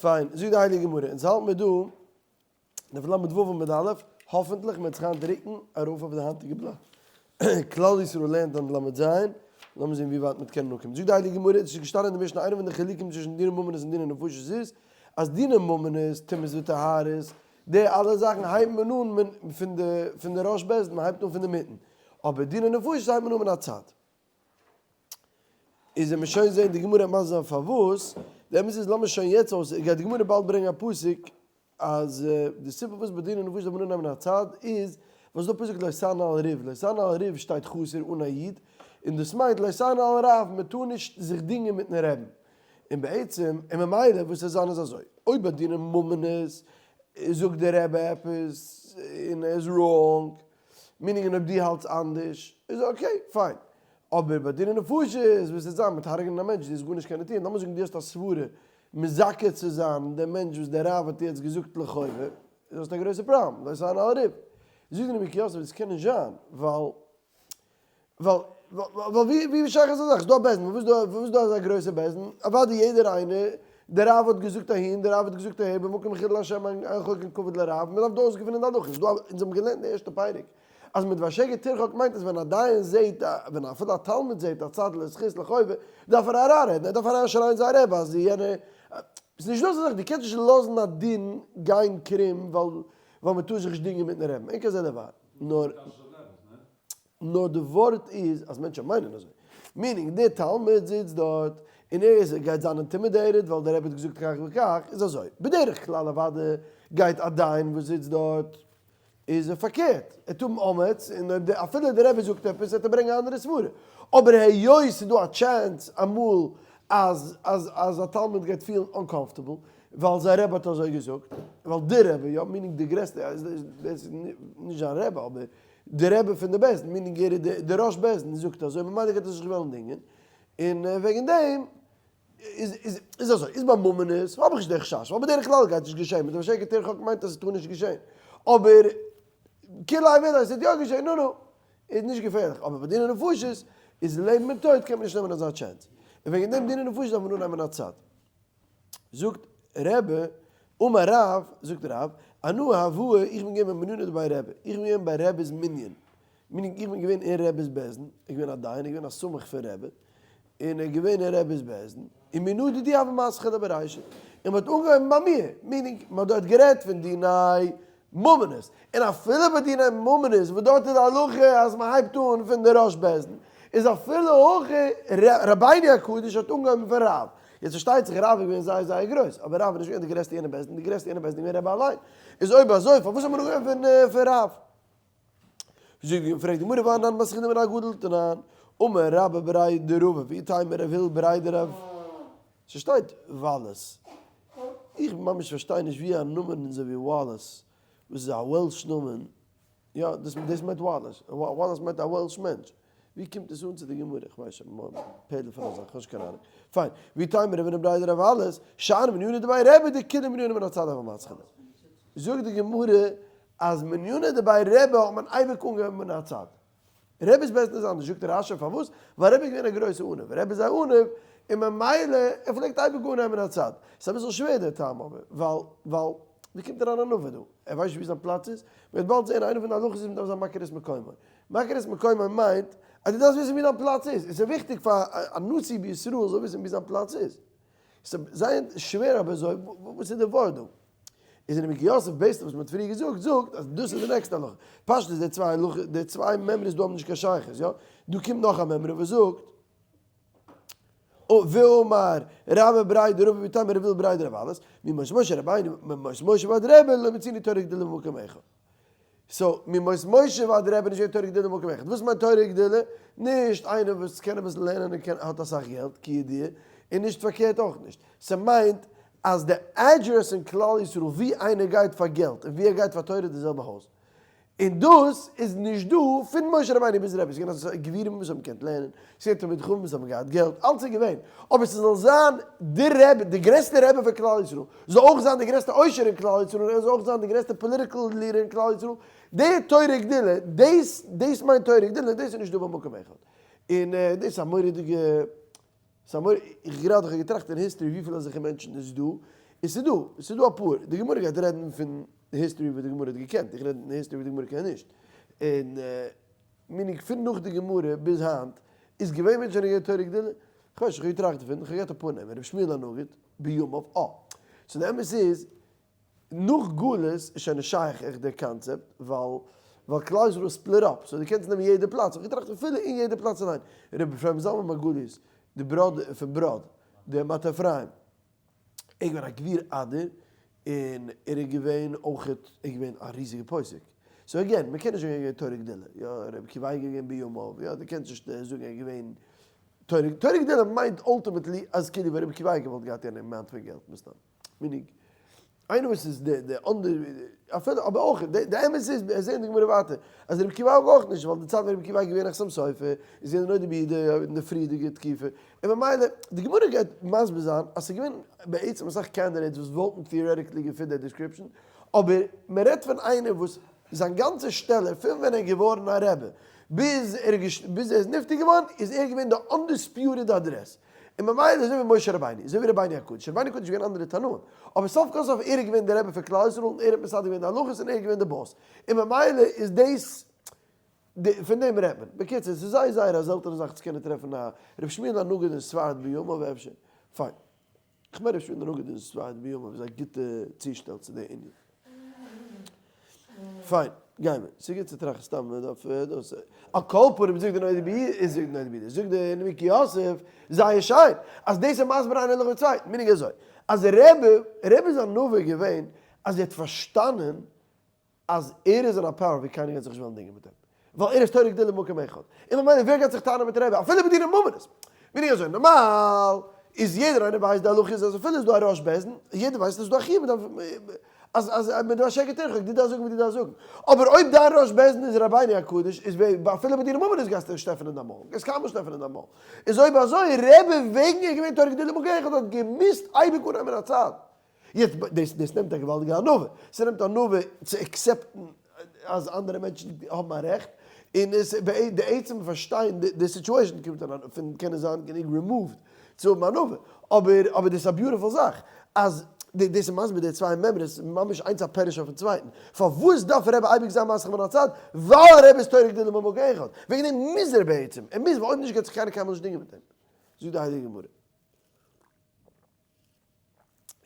פיין, זאגט די הייליגע גמרא, אונז האלט מיר דא דף ל"ו עמוד א', האפענטליך מען וועט זיך היינט רוקן ארויף אויף די היינטיגע בלאט. כלל ישראל לערנט היינט ל"ז, לאמיר זען ווי ווייט מען קען אנקומען. זאגט די הייליגע גמרא, עס איז געשטאנען אין די משנה איינע פון די חילוקים צווישן דיני ממונות און דיני נפשות איז, אז דיני ממונות, טומאות וטהרות, די אלע זאכן הייבט מען אן פון די פון די ראש בית דין, מען הייבט אן פון די מיטן, אבער דיני נפשות הייבט מען אן מן הצד. איז ווען מיר שוין זעהן די גמרא מסביר זיין פארוואס, די אמת איז לאמיר שוין יעצט אויס, גייט די גמרא באלד ברענגען א פסוק אז די סיבה פארוואס ביי דיני נפשות דארף מען אננעמען א צד איז ווייל ס'איז דא פסוק לא תענה על ריב, לא תענה על ריב שטייט חסר אן א יוד, און דאס מיינט לא תענה על רב, מען טאר נישט זיך דינגען מיטן רעבן, און בעצם און ממילא וואס עס זיין איז אזוי, אויב ביי דיני ממונות זאגט די רבי עפעס און ער איז wrong, meaning און אויב דו האלטסט אנדערש איז okay פיין, אבער ביי דיני נפשות וואס וועט זיין מיט הרג'נען א מענטש דו האסט גארנישט קענען טון, לאמיר זאגן דו האסט א סברה מזכה צו זיין דעם מענטש וואס דער רב האט יעצט געזאגט לחובה, איז האסטו א גרויסע פראבלעם, לא תענה על ריב. זאגט דער נמוקי יוסף דאס קען נישט זיין, ווייל ווייל ווייל ווי ווי שייך אזא זאך, ס'איז דא א בית דין, פארוואס דא פארוואס איז דא אזא גרויסע בית דין, אוודאי יעדער איינער, דער רב האט געזאגט אהין, דער רב האט געזאגט אהער, במקום חילול השם אין חולקין כבוד לרב, מען דארף דא אויסגעפינען די הלכה, ס'איז דא א, אונז האבן געלערנט די ערשטע פרק, אז מיט והשקט תרחק מיינט אז ווען א דיין זעהט א, ווען אפילו א תלמיד זעהט א צד לזכות לחובה, דארף ער אריינרעדן, ער דארף אריינשרייען זיין רבי אז יענער, ס'איז נישט דא אזא זאך, דו קענסט נישט לאזן א דין גיין קרום ווייל ווייל מען טאר זיך נישט דינגען מיטן רעבן, אין כזה דבר, נאר. נאר די ווארט איז אז מענטשען מיינען אזוי. meaning דער תלמיד זיצט דארט און ער איז גייט זיין intimidated ווייל דער רבי האט געזאגט כך וכך, איז אזוי. בדרך כלל אוודאי גייט א דיין וואס זיצט דארט איז ער פארקערט, ער וועט האבן אומץ און אויב די אפילו די רבי זאגט עפעס וועט ער ברענגען א אנדערע סברה. אבער היות ס'איז דא א chance אמאל אז אז אז א תלמיד גייט פילן uncomfortable ווייל זיין רבי האט אזוי געזאגט, ווייל די רבי, יא meaning די גרעסטע, איז נישט זיין רבי אבער די רבי פון די בית דין, meaning ער איז די ראש בית דין, זאגט אזוי, ממילא גייט ער זיך נישט וועלן דינגען, און וועגן דעם איז איז אזוי, איז ביי ממונות האב איך נישט די חשש, ווייל בדרך כלל גייט נישט געשען, מיט והשקט תרחק מיינט אז עס טאר נישט געשען, אבער כולי האי ואולי עס וועט יא געשען, נו נו, איז נישט געפערליך, אבער ביי דיני נפשות איז לעבן און טויט קען מען נישט נעמען אזא chance, און וועגן דעם דיני נפשות דארף מען אננעמען א צד. זאגט רבי, אמר רב, זאגט רב, אנא הואי, איך בין געווען במנינא דבי רבי, איך בין געווען ביי רבי'ס מנין, meaning איך בין געווען אין רבי'ס בית דין, איך בין געווען א דיין, איך בין געווען א סמוך פון רבי, און ער איז געווען אין רבי'ס בית דין, ומינא דידי הוה מתחילי ברישא, און מען האט אנגעהויבן ביי מיר, meaning מען האט דארט גערעדט פון דיני ממונות, און אפילו ביי דיני ממונות וואס דארט איז די הלכה אז מען הייבט אן פון די ראש בית דין, איז אפילו הכי רבינו הקדוש האט אנגעהויבן פון רב, יעצט פארשטייט זיך רב איז געווען זייער זייער גרויס, אבער רב איז נישט געווען די גרעסטע יענע בית דין, די גרעסטע יענע בית דין איז געווען רבי אליין, איז אויב אזוי פארוואס האט מען אנגעהויבן פון רב? פרעגט די גמרא ואנן מתחילין מן הגדול תנן, אמר רבה בריה דרבא ואיתימא רב הלל בריה דרב, ס'שטייט וואלעס, איך ממש פארשטיי נישט ווי א נאמען אזוי ווי וואלעס, וואס איז א Welsh נאמען, יא דאס דאס מיינט וואלעס, וואלעס מיינט א Welsh מענטש, ווי קומט עס אן צו די גמרא, איך ווייס נישט, פעדער פון א זאך, איך האב נישט קיין אהנונג, פיין, ואיתימא רב הונא בריה דרב וואלעס, שאני מנינא דבי רבי דכולהו מנינא מן הצד הוה מתחילי. זאגט די גמרא אז מנינא דבי רבי האט מען אייביג אנגעהויבן מן הצד. רבי'ס בית דין איז אנדערש, זאגט רש"י פארוואס? ווייל רבי איז געווען א גרויסע עניו, רבי איז א עניו, און ממילא ער פלעגט אייביג אנהייבן מן הצד. ס'איז אביסל שווער דער טעם אבער, ווייל ווייל ווי קומט אריין ענווה דא? ער ווייסט נישט ווי זיין פלאץ איז? מ'וועט באלד זען איינע פון די הלכות איז מ'דארף זיין מכיר את מקומו. מכיר את מקומו מיינט אז דו דארפסט וויסן ווי דיין פלאץ איז, און ס'איז וויכטיג פאר א נשיא בישראל זאל וויסן ווי זיין פלאץ איז. ס'איז זייער שווער אבער אזוי, וואס איז די ווארט דא? איז אין נימוקי יוסף based אויף וואס מ'האט פריער געזאגט, זאגט אז דאס איז די נעקסטע הלכה. פשטות די צוויי הלכות, די צוויי מימרות דא האבן נישט קיין שייכות, יא? דא קומט נאך א מימרא וואס זאגט, ואמר רבה בריה דרבא ואיתימא רב הלל בריה דרב וואלעס, מימות משה רבינו, מימות משה ועד רבי לא מצינו תורה גדולה במקום אחד. so, מימות משה ועד רבי נישט געווען תורה גדולה במקום אחד. וואס מיינט תורה גדולה? נישט איינער וואס קען אביסל לערנען און קען האט אסאך געלט, כידוע, און נישט פארקערט אויך נישט. ס'מיינט אז די אדרעס אין כלל ישראל ווי איינער גייט פאר געלט און ווי ער גייט פאר תורה איז די זעלבע הויז. און דאס איז נישט דא פון משה רבינו ביז רבי, ס'איז געווען אזוי גבירים וואס האבן געקענט לערנען, ס'איז געווען תלמידי חכמים וואס האבן געהאט געלט, אלץ איז געווען, אבער ס'זאל זיין די רבי, די גרעסטע רבי פון כלל ישראל, זאל אויך זיין די גרעסטע עושר אין כלל ישראל, און ער זאל אויך זיין די גרעסטע political leader אין כלל ישראל, די תורה גדולה, דאס דאס מיינט תורה גדולה, דאס איז נישט דא במקום אחד. און דאס איז א מורא'דיגע. ס'איז א מורא, איך גראדע האב געטראכט אין history וויפיל אזעלכע מענטשן איז דא, און און ס'איז דא, ס'איז דא אפאר, די גמרא גייט רעדן פון די history וואס די גמרא האט געקענט, איך רעד פון די history וואס די גמרא קען נישט, און meaning פון נאך די גמרא ביז היינט איז געווען מענטשן זענען געווען תורה גדולה? כ'ווייס נישט, כ'האב געטראכט דערפון, כ'האב געהאט אפאר נעמען, רבי שמואל הנגיד, בימיו, אה. so די אמת איז, נאך גלות איז שוין נישט שייך עכט דער קאנצעפט, ווייל ווייל כלל ישראל איז split up, so דו קענסט נעמען יעדע פלאץ, כ'האב געטראכט אפילו אין יעדע פלאץ אליין, רבי אפרים זלמן מרגליות, די בראד פון בראד, דער מטה אפרים, ער איז געווען א גביר אדיר, און ער איז געווען אויכעט, ער איז געווען א ריזיגע פוסק. so again, מען קען נישט זאגן ער איז געווען תורה גדולה, יא, רבי עקיבא איגר איז געווען בימיו, יא, דו קענסט נישט זאגן ער איז געווען תורה, תורה גדולה מיינט ultimately אז כאילו ווען רבי עקיבא איגר וואלט געהאט יענע amount פון געלט מסתם. meaning, איינער וואס איז די די אנדער, אפילו אבער אויך, די די אמת איז, מיר זעהן אין די גמרא ווייטער, אז רבי עקיבא אויך נישט, ווייל די צייט ווען רבי עקיבא איז געווען א חתם סופר, איז געווען נודע ביהודה אין די פריערדיגע תקופה, און ממילא, די גמרא גייט מסביר זיין אז ס'איז געווען בעצם אסאך candidates וואס וואלטן theoretically גע fit די description, אבער מען רעדט פון איינער וואס זיין גאנצע שטעלע פון ווען ער איז געווארן א רבי ביז ער ביז ער איז נפטר געווארן איז ער געווען די undisputed אדרעס, און ממילא אזוי ווי משה רבינו, אזוי ווי רבינו הקדוש, רבינו הקדוש איז געווען אנדערע תנאים, אבער סוף כל סוף ער איז געווען דער רבי פון כלל ישראל און ער האט מסדר געווען די הלכות און ער איז געווען די boss, און ממילא איז דאס די פון דעם רעדט מען. בקיצור, ס'איז זייער זייער א זעלטענע זאך צו קענען טרעפן א ר' שמואל הנגיד אין ספרד בימיו אפשר. פיין. כ'מיין ר' שמואל הנגיד אין ספרד בימיו איז א גוטע צושטעל צו די ענין. פיין, גיימער. ס'איז גוט צו טראכטן סתם מען דארף דאס. על כל פנים זאגט די נודע ביהודה, זאגט די נודע ביהודה, זאגט די נימוקי יוסף, זייער שיין, אז דאס איז מסביר איין הלכה צווייטן, meaning אזוי, אז רבי, רבי איז א נביא געווען אז ער האט פארשטאנען אז ער איז אין א power ווי קיינער גייט זיך נישט וועלן דינגען מיט אים, ווייל ער איז תורה גדולה במקום אחד, און ממילא ווער גייט זיך טענה'ן מיט רבי אפילו בדיני ממונות? meaning אזוי, נארמאל איז יעדער איינער ווייסט די הלכה איז אז אפילו איז דא א ראש בית דין, יעדער ווייסט אז ס'איז דא א חיוב מ'דארף אז אז מ'דארף שקר תרחק, דו דארפסט זאגן וואס דו דארפסט זאגן, אבער אויב דיין ראש בית דין איז רבינו הקדוש איז ווער אפילו בדיני ממונות גייסטו נישט עפענען דיין מויל, גייסט קיינמאל נישט עפענען דיין מויל, איז אויב אזוי רבי וועגן ער איז געווען תורה גדולה במקום אחד האט געמוזט אייביג אננעמען א צד. יעצט דאס דאס נעמט א געוואלדיגע ענווה, ס'נעמט ענווה צו accept ן אז אנדערע מענטשן האבן א רעכט, און עס די עצם פארשטיין די situation קומט אריין פון קענען זיין גענוג removed צו האבן ענווה, אבער אבער דאס איז א beautiful זאך אז דאס איז מסביר די צוויי מימרות ממש איינס א פירוש אויפן צווייטן, פארוואס דארף רבי אייביג זיין מסכים מן הצד? ווייל רבי איז תורה גדולה ממקום אחד, וועגן דעם מוז ער בעצם, ער מוז ווייל אויב נישט גייט זיך קיינער קיינמאל נישט דינגען מיט אים, זאגט די הייליגע גמרא.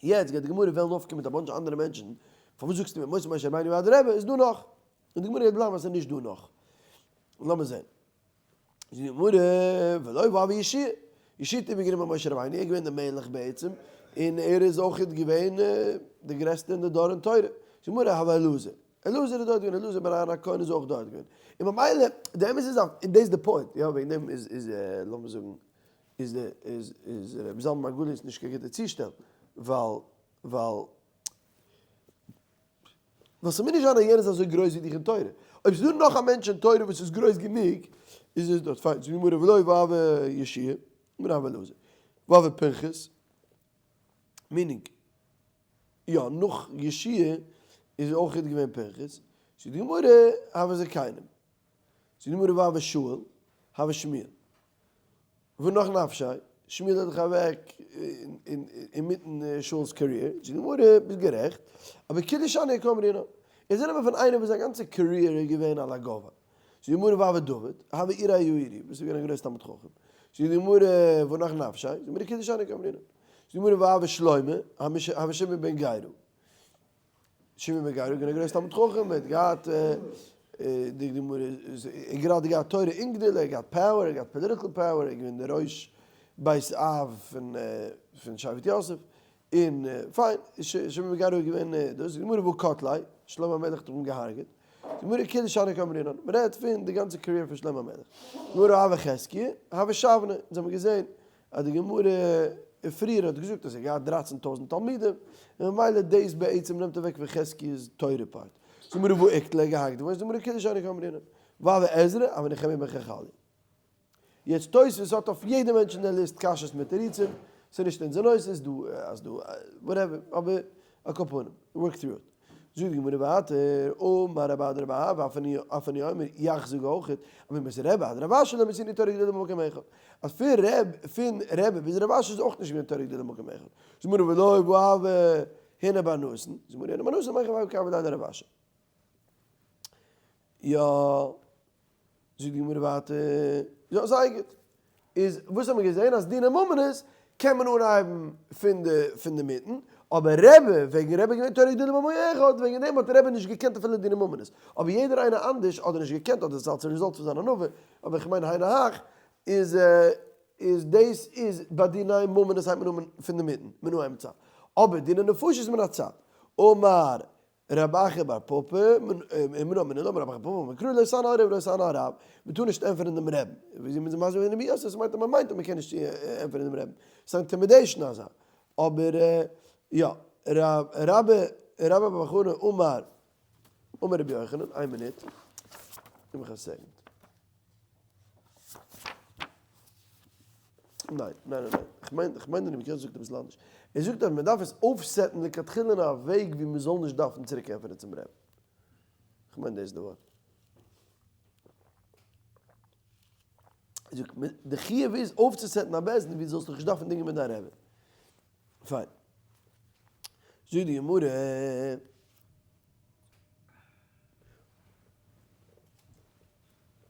יעצט גייט די גמרא וועלן אויפקומען מיט א bunch אנדערע מענטשן, פארוואס זאגסטו מימות משה רבינו ועד רבי איז דא נאך? און די גמרא גייט בלייבן אז ס'איז נישט דא נאך. לאמיר זען. זאגט די גמרא, ולא והא יהושע, יהושע האט איבערגענומען משה רבינו, ער איז געווען דער מלך בעצם, און ער איז אויך געווען דער גרעסטער אין די דור אין תורה. זאגט די גמרא, הוה אלעזר, אלעזר איז דארט געווען, אלעזר בן אהרן הכהן איז אויך דארט געווען. און ממילא, די אמת איז, און דאס איז די point, יא, וועגן דעם איז, איז, לאמיר זאגן, איז די איז איז רבי זלמן מרגליות נישט קיין גוטע צושטעל ווייל ווייל ווייל ס'מוז נישט זיין אז יענער איז אזוי גרויס ווי דיך אין תורה אויב ס'איז דא נאך א מענטש אין תורה וואס איז גרויס גענוג איז עס דארט פיין זאגט די גמרא ולא והוה יהושע גמרא הוה אלעזר והוה פנחס meaning יא נאך יהושע איז אויך געווען פנחס זאגט די גמרא הוה זקנים זאגט די גמרא והוה שאול הוה שמואל ונח נפשיה, שמואל האט דאך אוועק אינמיטן שאול'ס career, זאגט די גמרא, ביסט גערעכט, אבער כולהו שאני קאמרינן, אונז רעדן מיר פון איינער וואס זיין גאנצע career איז געווען על הגובה, זאגט די גמרא והוה דוד, הוה עירא יאירי, וואס איז געווען א גרויס תלמיד חכם, זאגט די גמרא ונח נפשיה, זאגט די גמרא כולהו שאני קאמרינן, זאגט די גמרא והוה שלמה, הוה שמעי בן גרא. שמעי בן גרא איז געווען א גרויס תלמיד חכם, ער האט געהאט די גמרא, ער האט גראדע געהאט תורה און גדולה, ער האט געהאט power, ער האט געהאט political power, ער איז געווען דער ראש בית אב פון שבט יוסף, און פיין, שמעי בן גרא איז געווען דאס, די גמרא והא קטליה, שלמה המלך האט אים געהארגעט, די גמרא כולהו שאני קאמרינן, מען רעדט פון די גאנצע career פון שלמה המלך, גמרא הוה חזקיה, הוה שבנא, אונז האבן געזען אז די גמרא פריער האט געזאגט אז ער האט געהאט דרייצן טויזנט תלמידים, און ממילא דאס בעצם נעמט אוועק פון חזקיה'ס תורה part. זאג מיר והא איקטליה געהאקט געווארן, זאג מיר כולהו שאני קאמרינן, והוה עזרא, הוה נחמיה בן חכליה. יעצט תוספות האט אויף יעדע מענטש אין די list קשיות מיט תירוצים, ס'איז נישט אונזער נושא, ס'איז דא אז דא whatever, אבער על כל פנים, work through it. זאגט די גמרא ווייטער, אמר רב אדא רב אהבה, אף אני אומר, יאך זאג אויך, אז מימות רבי עד רב אשי לא מצינו תורה גדולה במקום אחד. אז פון רב פון רבי ביז רב אשי איז אויך נישט געווען תורה גדולה במקום אחד. זאגט די גמרא ולא והא הנה בר נתן, זאגט די גמרא הנה בר נתן מאי חייב קאי ודאי לרב אשי. יא, זאגט די גמרא ווייטער, יא זייער גוט, איז וואס האט מען געזען אז דיני ממונות קען מען אנהייבן פון די פון די מיטן, אבער רבי, וועגן רבי איז געווען תורה גדולה במקום אחד, וועגן דעם האט רבי נישט געקענט אפילו דיני ממונות, אבער יעדער איינער אנדערש אדער נישט געקענט אדער עס איז אלס result פון זיין ענווה, אבער איך מיין היינו הך, איז איז דאס איז ביי דיני ממונות הייבט מען אן פון די מיטן, מן האמצע, אבער דיני נפשות איז מן הצד, אמר רב אחא בר פפא, מנא אמינא לה, אמר רב אחא בר פפא אמר קרא לא תענה על ריב ולא תענה על רב, מען טאר נישט ענטפערן דעם רעבן, ווי מ'איז מסביר אין רבי יוסף, ס'מיינט אז מען מיינט אז מען קען נישט ענטפערן דעם רעבן, ס'איז א intimidation אזא, אבער יא, רבה רבה בר בר חנה אמר אמר רבי יוחנן, איין מינוט, גיב מיך א second. ניין, ניין, ניין, איך מיין, איך מיין דער רבי זאגט אביסל אנדערש. ער זאגט אז מען דארף עס אויפ set ן לכתחילה אין א וועג ווי מען זאל נישט דארפן צוריק ענטפערן צום רב. איך מיין דאס איז די ווארט. ער זאגט, די חיוב איז אויפצו set ן א בית דין ווי דו זאלסט דיך נישט דארפן דינגען מיט דיין רבי. פיין. זאגט די גמרא.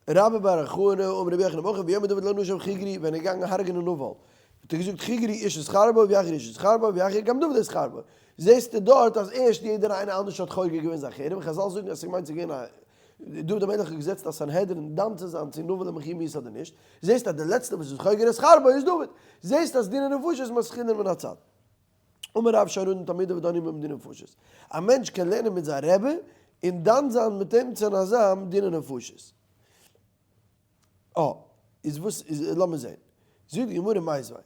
רבה בר חנה אמר רבי יוחנן אמר ביום דוד לא נשב חיגרי ווען ער איז געגאנגען הרג'נען נבל האט ער געזאגט חיגרי איש את חרבו ויחגר איש את חרבו ויחגר גם דוד את חרבו זעסטו דארט אז ערשט יעדער איינער אנדערש האט חוגר געווען זיין חרב חזל זאגן אז ס'געמיינט ס'איז געווען א דוד המלך האט געזעצט א סנהדרין דן צו זיין צו נבל איז מחויב מיתה אדער נישט זעסט אז דער לעצטער וואס איז חוגר את חרבו איז דוד זעסט אז דיני נפשות איז מתחילין מן הצד. אמר רב שאין אדם תלמידו ודן עמו בדיני נפשות. א מענטש קען לערנען מיט זיין רבי און דן זיין מיט אים צונאזאם דיני נפשות. אה, איז וואס איז, לאמיר זען. זאגט די גמרא מיתיבי.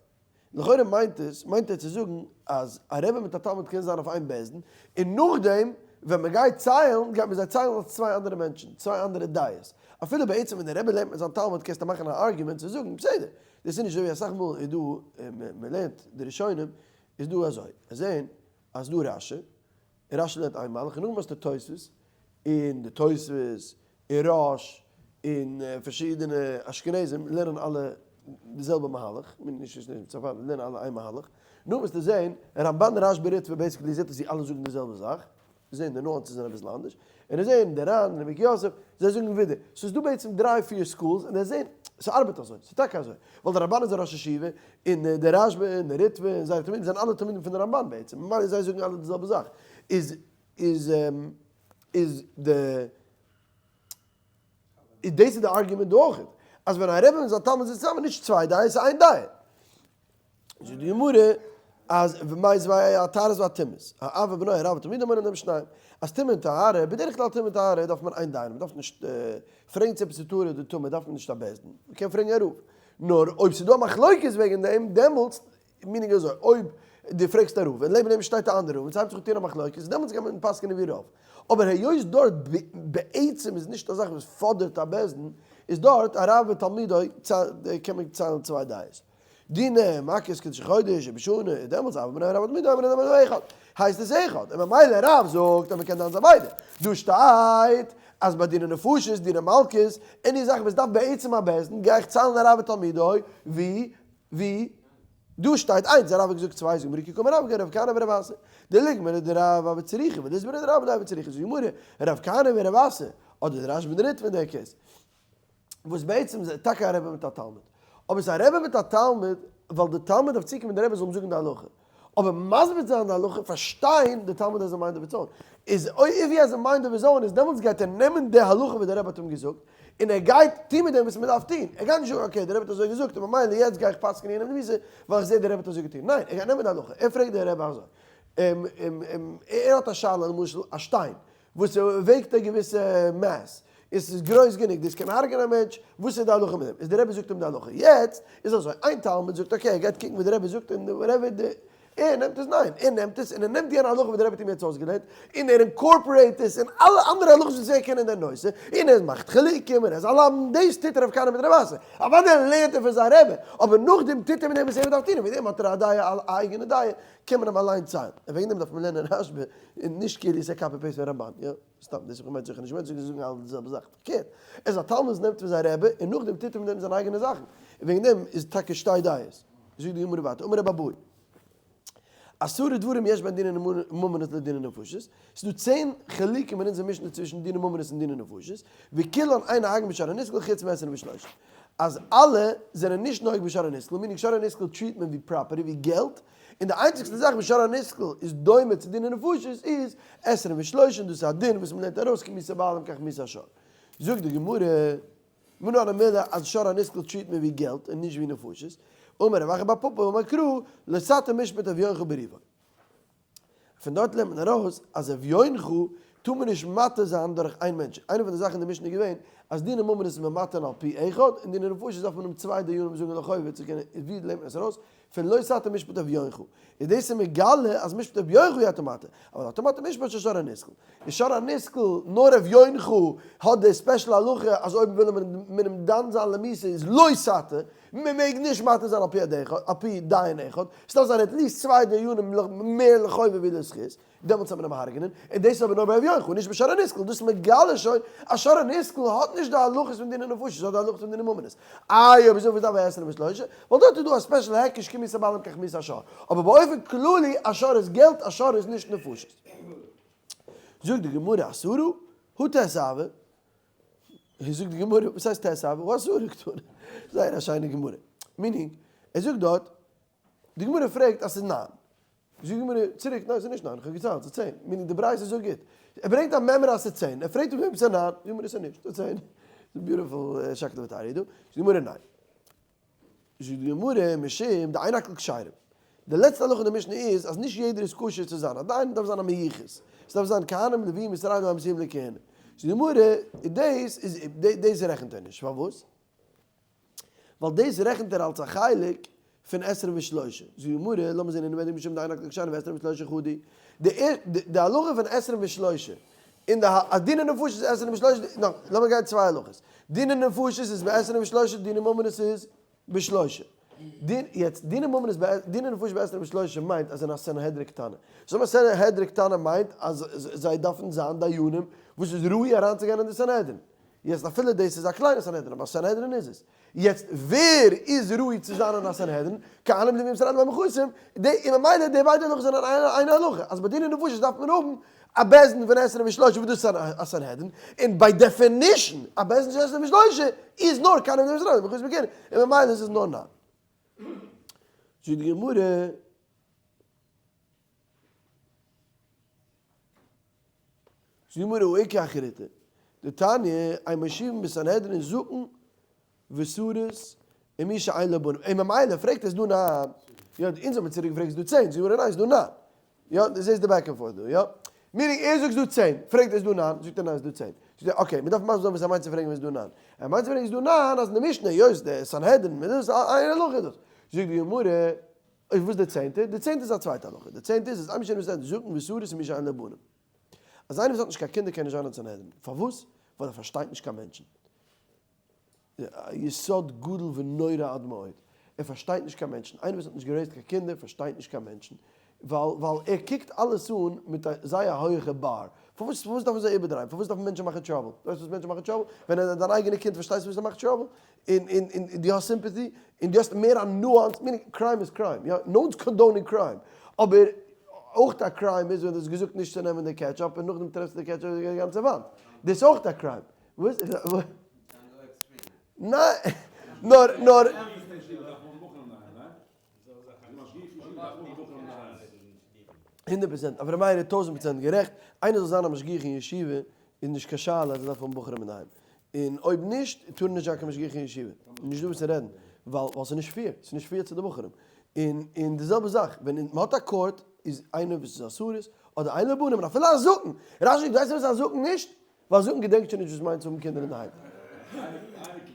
לכאורה מיינט עס, מיינט ער צו זאגן אז א רבי מיט א תלמיד קען זיין אויף איין בית דין, און נאכדעם ווען מען גייט ציילן גייט מען זיי ציילן אלס צוויי אנדערע מענטשן, צוויי אנדערע דעות. אפילו בעצם ווען דער רבי לערנט מיט זיין תלמיד קענסטו מאכן א argument צו זאגן, בסדר, דאס איז נישט אזוי ווי אסאך מאל איז דא, מען לערנט די ראשונים, איז דא אזוי, עס זעהן אז דא רשי, און רשי לערנט איין מהלך, און נאכדעם האסטו תוספות, און די תוספות, און ראש, און פארשידענע אשכנזים לערנען אלע די זעלבע מהלך, מיין נישט נישט נישט צרפתים לערנען אלע איין מהלך, נאכדעם וועסטו זעהן רמבן רשב"א ריטב"א basically זעהט אויס ווי אלע זאגן די זעלבע זאך, זעהן די nuances זענען אביסל אנדערש, און ער זעהן די ר"ן און עמק יוסף, זיי זאגן ווידער, ס'איז דא בעצם דריי פיר schools, און ער זעהן, ס'ארבעט אזוי, ס'איז טאקע אזוי, ווייל די רמבן איז א ראש ישיבה, און די רשב"א און די ריטב"א און זייערע תלמידים זענען אלע תלמידים פון די רמבן בעצם, ממילא זיי זאגן אלע די זעלבע זאך, איז איז איז די איז דאס איז די argument דא אויך, אז ווען א רבי מיט זיין תלמיד זיצן צוזאמען נישט צוויי דעות ס'איז איין דעה. זאגט די גמרא אז מיתיבי הטהרות והטומאות, האב ובנו הרב ותלמידו מונין להם שניים, אז טומאה און טהרה, בדרך כלל טומאה און טהרה דארף מען איין דיין, מ'דארף נישט פרעגן צו עפעס איז טהור אדער טמא דארף מען נישט א בית דין, מ'קען פרעגן א רב, נאר אויב ס'איז דא א מחלוקת וועגן דעם דעמאלטס meaning אזוי, אויב דו פרעגסט א רב און לעבן אים שטייט א אנדערע רב און ס'הייבט זיך אן טון א מחלוקת, דעמאלטס גייט מען פסק'ענען ווי רוב. אבער היות דארט בעצם איז נישט א זאך וואס פאדערט א בית דין, איז דארט א רב ותלמידו קען מען ציילן צוויי דעות. דיני מכות קדשי חודש ובשנה איז דעמאלטס אב ובנו הרב ותלמידו אבער אין אחד הייסט עס אחד און ממילא רב זאגט אז מען קען דן זיין ביידע. דא שטייט אז ביי דיני נפשות דיני מלקות any זאך וואס דארף בעצם א בית דין גיי איך ציילן הרב ותלמידו ווי ווי דא שטייט איינס, הרב האט געזאגט צוויי, זאגט גמרא כי קאמר רב כרב כהנא ורב אסי, דליגמר דרב הוה צריכא וליסברא דרב לא הוה צריכא, זאגט גמרא, רב כהנא ורב אסי, אדער דער רשב"א ריטב"א אין דער case, וואס בעצם איז טאקע א רבי מיט א תלמיד, אבער ס'איז א רבי מיט א תלמיד ווייל די תלמיד דארף צוקומען די רבי זאל אים זאגן די הלכה, אבער מסביר זיין די הלכה, פארשטיין די תלמיד has a mind of its own, איז אויב he has a mind of his own איז דעמאלטס גייט ער נעמען די הלכה וואס די רבי האט אים געזאגט, און ער גייט טון מיט דעם וואס מען דארף טון, ער גייט נישט זאגן okay די רבי האט אזוי געזאגט און ממילא יעצט גיי איך פסק'ענען יענעם די מיתה ווייל איך זע די רבי האט אזוי געטון, ניין ער גייט נעמען די הלכה, ער פרעגט די רבי אזוי, ער האט א שאלה למשל א שטיין וואס וועגט א געוויסע mass, און ס'איז גרויס גענוג דאס קען הרג'ענען א מענטש, וואס איז די הלכה מיט דעם? איז די רבי זאגט אים די הלכה, יעצט איז אזוי, איין תלמיד זאגט okay ער גייט קוקן וואס די רבי זאגט און די רבי די. ער נעמט עס ניין, ער נעמט עס און ער נעמט יענע הלכה וואס דער רבי האט אים יעצט אויסגעלערנט, און ער incorporate עס אין אלע אנדערע הלכות וואס ער קען אין דער נושא, און ער מאכט חילוקים און ער איז א למדן, דאס טוט רב כהנא מיט רב אסי, אוודאי לערנט ער פון זיין רבי, אבער נאכדעם טוט ער מיט דעם וואס ער דארף טון, און מיט דעם האט ער א דעה, א אייגענע דעה, קען מען אים אליין ציילן, און וועגן דעם דארף מען לערנען רשב"א און נישט כאילו עס איז א copy paste פון רמב"ן, יא, סתם, דאס האב איך געמיינט זיכער נישט, געמיינט זיי זאגן אלע די זעלבע זאך, פארקערט, ער איז א תלמיד וואס נעמט פון זיין רבי און נאכדעם טוט ער מיט דעם זיינע אייגענע זאכן, און וועגן דעם איז טאקע שתי דעות. זאגט די גמרא ווייטער, אמר רבי אבהו, עשרה דברים יש בין דיני ממונות לדיני נפשות, ס'איז דא צען חילוקים אין אונזער משנה צווישן דיני ממונות און דיני נפשות, וכולן אין נוהגין בשור הנסקל חוץ מעשרים ושלושה, אז אלע זענען נישט נוהג בשור הנסקל, meaning שור הנסקל treat מען ווי property, ווי געלט, און די איינציגסטע זאך וואס שור הנסקל איז דומה צו דיני נפשות איז עשרים ושלושה און דאס איז א דין וואס מ'לערנט ארויס כמיתת הבעלים כך מיתת השור. זאגט די גמרא. מנא הני מילי אז שור הנסקל treat מען ווי געלט און נישט ווי נפשות, אמר רב אחא בר פפא אמר קרא לא תטה משפט אביונך בריבו. פון דארט לערנט מען ארויס אז אביונך טאר מען נישט מטה זיין דורך איין מענטש. איינע פון די זאכן אין די משנה איז געווען אז דיני ממונות איז מען מטה על פי אחד און דיני נפשות דארף מען האבן צוויי דיינים זאגן לחובה צו קענען, ווי לערנט מען עס ארויס? פון לא תטה משפט אביונך איז דאס איז מגלה אז משפט אביונך אי אתה מטה, אבל אתה מטה משפט של שור הנסקל. איז שור הנסקל נאר אביונך האט די special הלכה אז אויב וויל מען אים דן זיין למיתה איז לא תטה, מען מעג נישט מטה זיין על פי עד אחד, על פי דיין אחד, ס'דארף זיין at least צוויי דיינים מער לחובה ווי לזכות. דעמאלטס וועט מען אים הרג'נען, און דאס איז אבער נאר ביי אביונך און נישט ביי שור הנסקל, דאס מגלה שוין אז שור הנסקל האט נישט די הלכות פון דיני נפשות, האט די הלכות פון דיני ממונות. איי אויב אזוי וואס דארף ער עשרים ושלושה? ווייל דארט איז דא א special היקש כמיתת הבעלים כך מיתת השור, אבער באופן כללי א שור איז געלט א שור איז נישט נפשות. זאגט די גמרא עשרה הא טית הוו, זאגט די גמרא וואס הייסט טית הוו? הא עשרה קתני, זייער א שיינע גמרא, meaning ער זאגט דארט די גמרא פרעגט אז ס'איז ניין. זאגט די גמרא צוריק, ניין ס'איז נישט ניין, איך האב געציילט, ס'איז צען. meaning די ברייתא זאגט גוט. ער ברענגט א מימרא אז ס'איז צען, ער פרעגט אויף דעם ס'איז ניין, זאגט די גמרא ס'איז נישט, ס'איז צען. ס'איז beautiful שקלא וטריא דא. זאגט די גמרא ניין. זאגט די גמרא משום דאין הכל כשרים. די לעצטע הלכה אין די משנה איז אז נישט יעדער איז כשר צו זיין א דיין, מ'דארף זיין א מיוחס. ס'דארף זיין כהנים לוויים ישראלים המסורים לכהונה. זאגט די גמרא, דאס איז, דאס רעכנט ער נישט. פארוואס? ווייל דאס רעכנט ער אלס א חלק פון עשרים ושלושה. זאגט די גמרא, לאמיר זען אינעווייניג משום דאין הכל כשרים ועשרים ושלושה חדא. די הלכה פון עשרים ושלושה און די אז דיני נפשות איז עשרים ושלושה, נא, לאמיר גיין צוויי הלכות. דיני נפשות איז בעשרים ושלושה, דיני ממונות איז בשלושה. דין, יעצט, דיני ממונות דיני נפשות בעשרים ושלושה מיינט אז אין א סנהדרין קטנה. זאג מיר סנהדרין קטנה מיינט אז זיי דארפן זיין דיינים וואס איז ראוי אריינצוגיין אין די סנהדרין. יעצט אפילו דאס איז א קליינע סנהדרין אבער א סנהדרין איז עס. יעצט ווער איז ראוי צו זיין אין א סנהדרין? כהנים לווים ישראלים המכוסים, די און ממילא די ביידע הלכות זענען איין הלכה, אז ביי דיני נפשות דארף מען האבן א בית דין פון עשרים ושלושה וואס דאס איז א סנהדרין, און by definition א בית דין של עשרים ושלושה איז נאר כהנים לווים ישראלים המכוסים בכהונה, און ממילא איז עס נאר ניין. זאגט די גמרא. זאגט די גמרא האיכא אחריתי דתניא אין מושיבין בסנהדרין זקן וסריס ומי שאין לו בנים, און ממילא פרעגט ער איז דא ניין, יא אונז האבן צוריק געפרעגט איז דא צען, זאגט די גמרא ניין איז דא ניין, יא דו זעסט די back and forth דא יא, meaning ער זאגט ס'דא צען, פרעגט ער איז דא ניין, זאגט ער ניין איז דא צען, זאגט ער okay מ'דארף מסביר זיין וואס ער מיינט צו פרעגן ווען איז דא ניין, ער מיינט צו פרעגן איז דא ניין אז אין די משנה היות די סנהדרין מיט דאס איין הלכה איז דאס, זאגט די גמרא אויף וואס די צענטע? די צענטע איז א צווייטע הלכה, די צענטע איז אז אין מושיבין בסנהדרין זקן וסריס ומי שאין לו בנים. אז איינער וואס האט נישט קיין קינדער קען נישט זיין אין סנהדרין. פארוואס? ווייל ער פארשטייט נישט קיין מענטשן. א יסוד גדול ונורא עד מאוד. ער פארשטייט נישט קיין מענטשן. איינער וואס האט נישט גע raised קיין קינדער פארשטייט נישט קיין מענטשן. ווייל ווייל ער קוקט אלעס אן מיט א זייער הויעכע באר. פארוואס פארוואס דארף מען זיי איבערדרייען? פארוואס דארפן מענטשן מאכן trouble? דו ווייסט וואס מענטשן מאכן trouble? ווען דיין אייגענע קינד פארשטייסט וואס ער מאכט trouble, און און און דו האסט sympathy, און דו האסט מער א nuance, meaning crime איז crime, יא, no one's condoning crime, אבער אויך א crime איז ווען דו האסט געזאגט נישט צו נעמען די ketchup און נאכדעם טרעפסטו די ketchup איבער די גאנצע וואנט, דאס איז אויך א crime. וואס? ניין, נאר נאר. הונדערט פראצענט, אברהם מאיר איז טויזענט פראצענט גערעכט, איינער זאל זיין א משגיח אין ישיבה איז נישט קיין שאלה אז ער דארף האבן בחורים אינדערהיים, און אויב נישט טאר ער נישט זיין קיין משגיח אין ישיבה, נישט דא וואס צו רעדן, ווייל ווייל ס'איז נישט fair, ס'איז נישט fair צו די בחורים, און און די זעלבע זאך ווען מען האט א court איז איינער וואס איז א סריס אדער אין לו בנים און אפילו א זקן, רש"י ווייסט וואס א זקן נישט? ווייל זקן געדענקט שוין נישט וואס מיינט צו האבן קינדער אינדערהיים.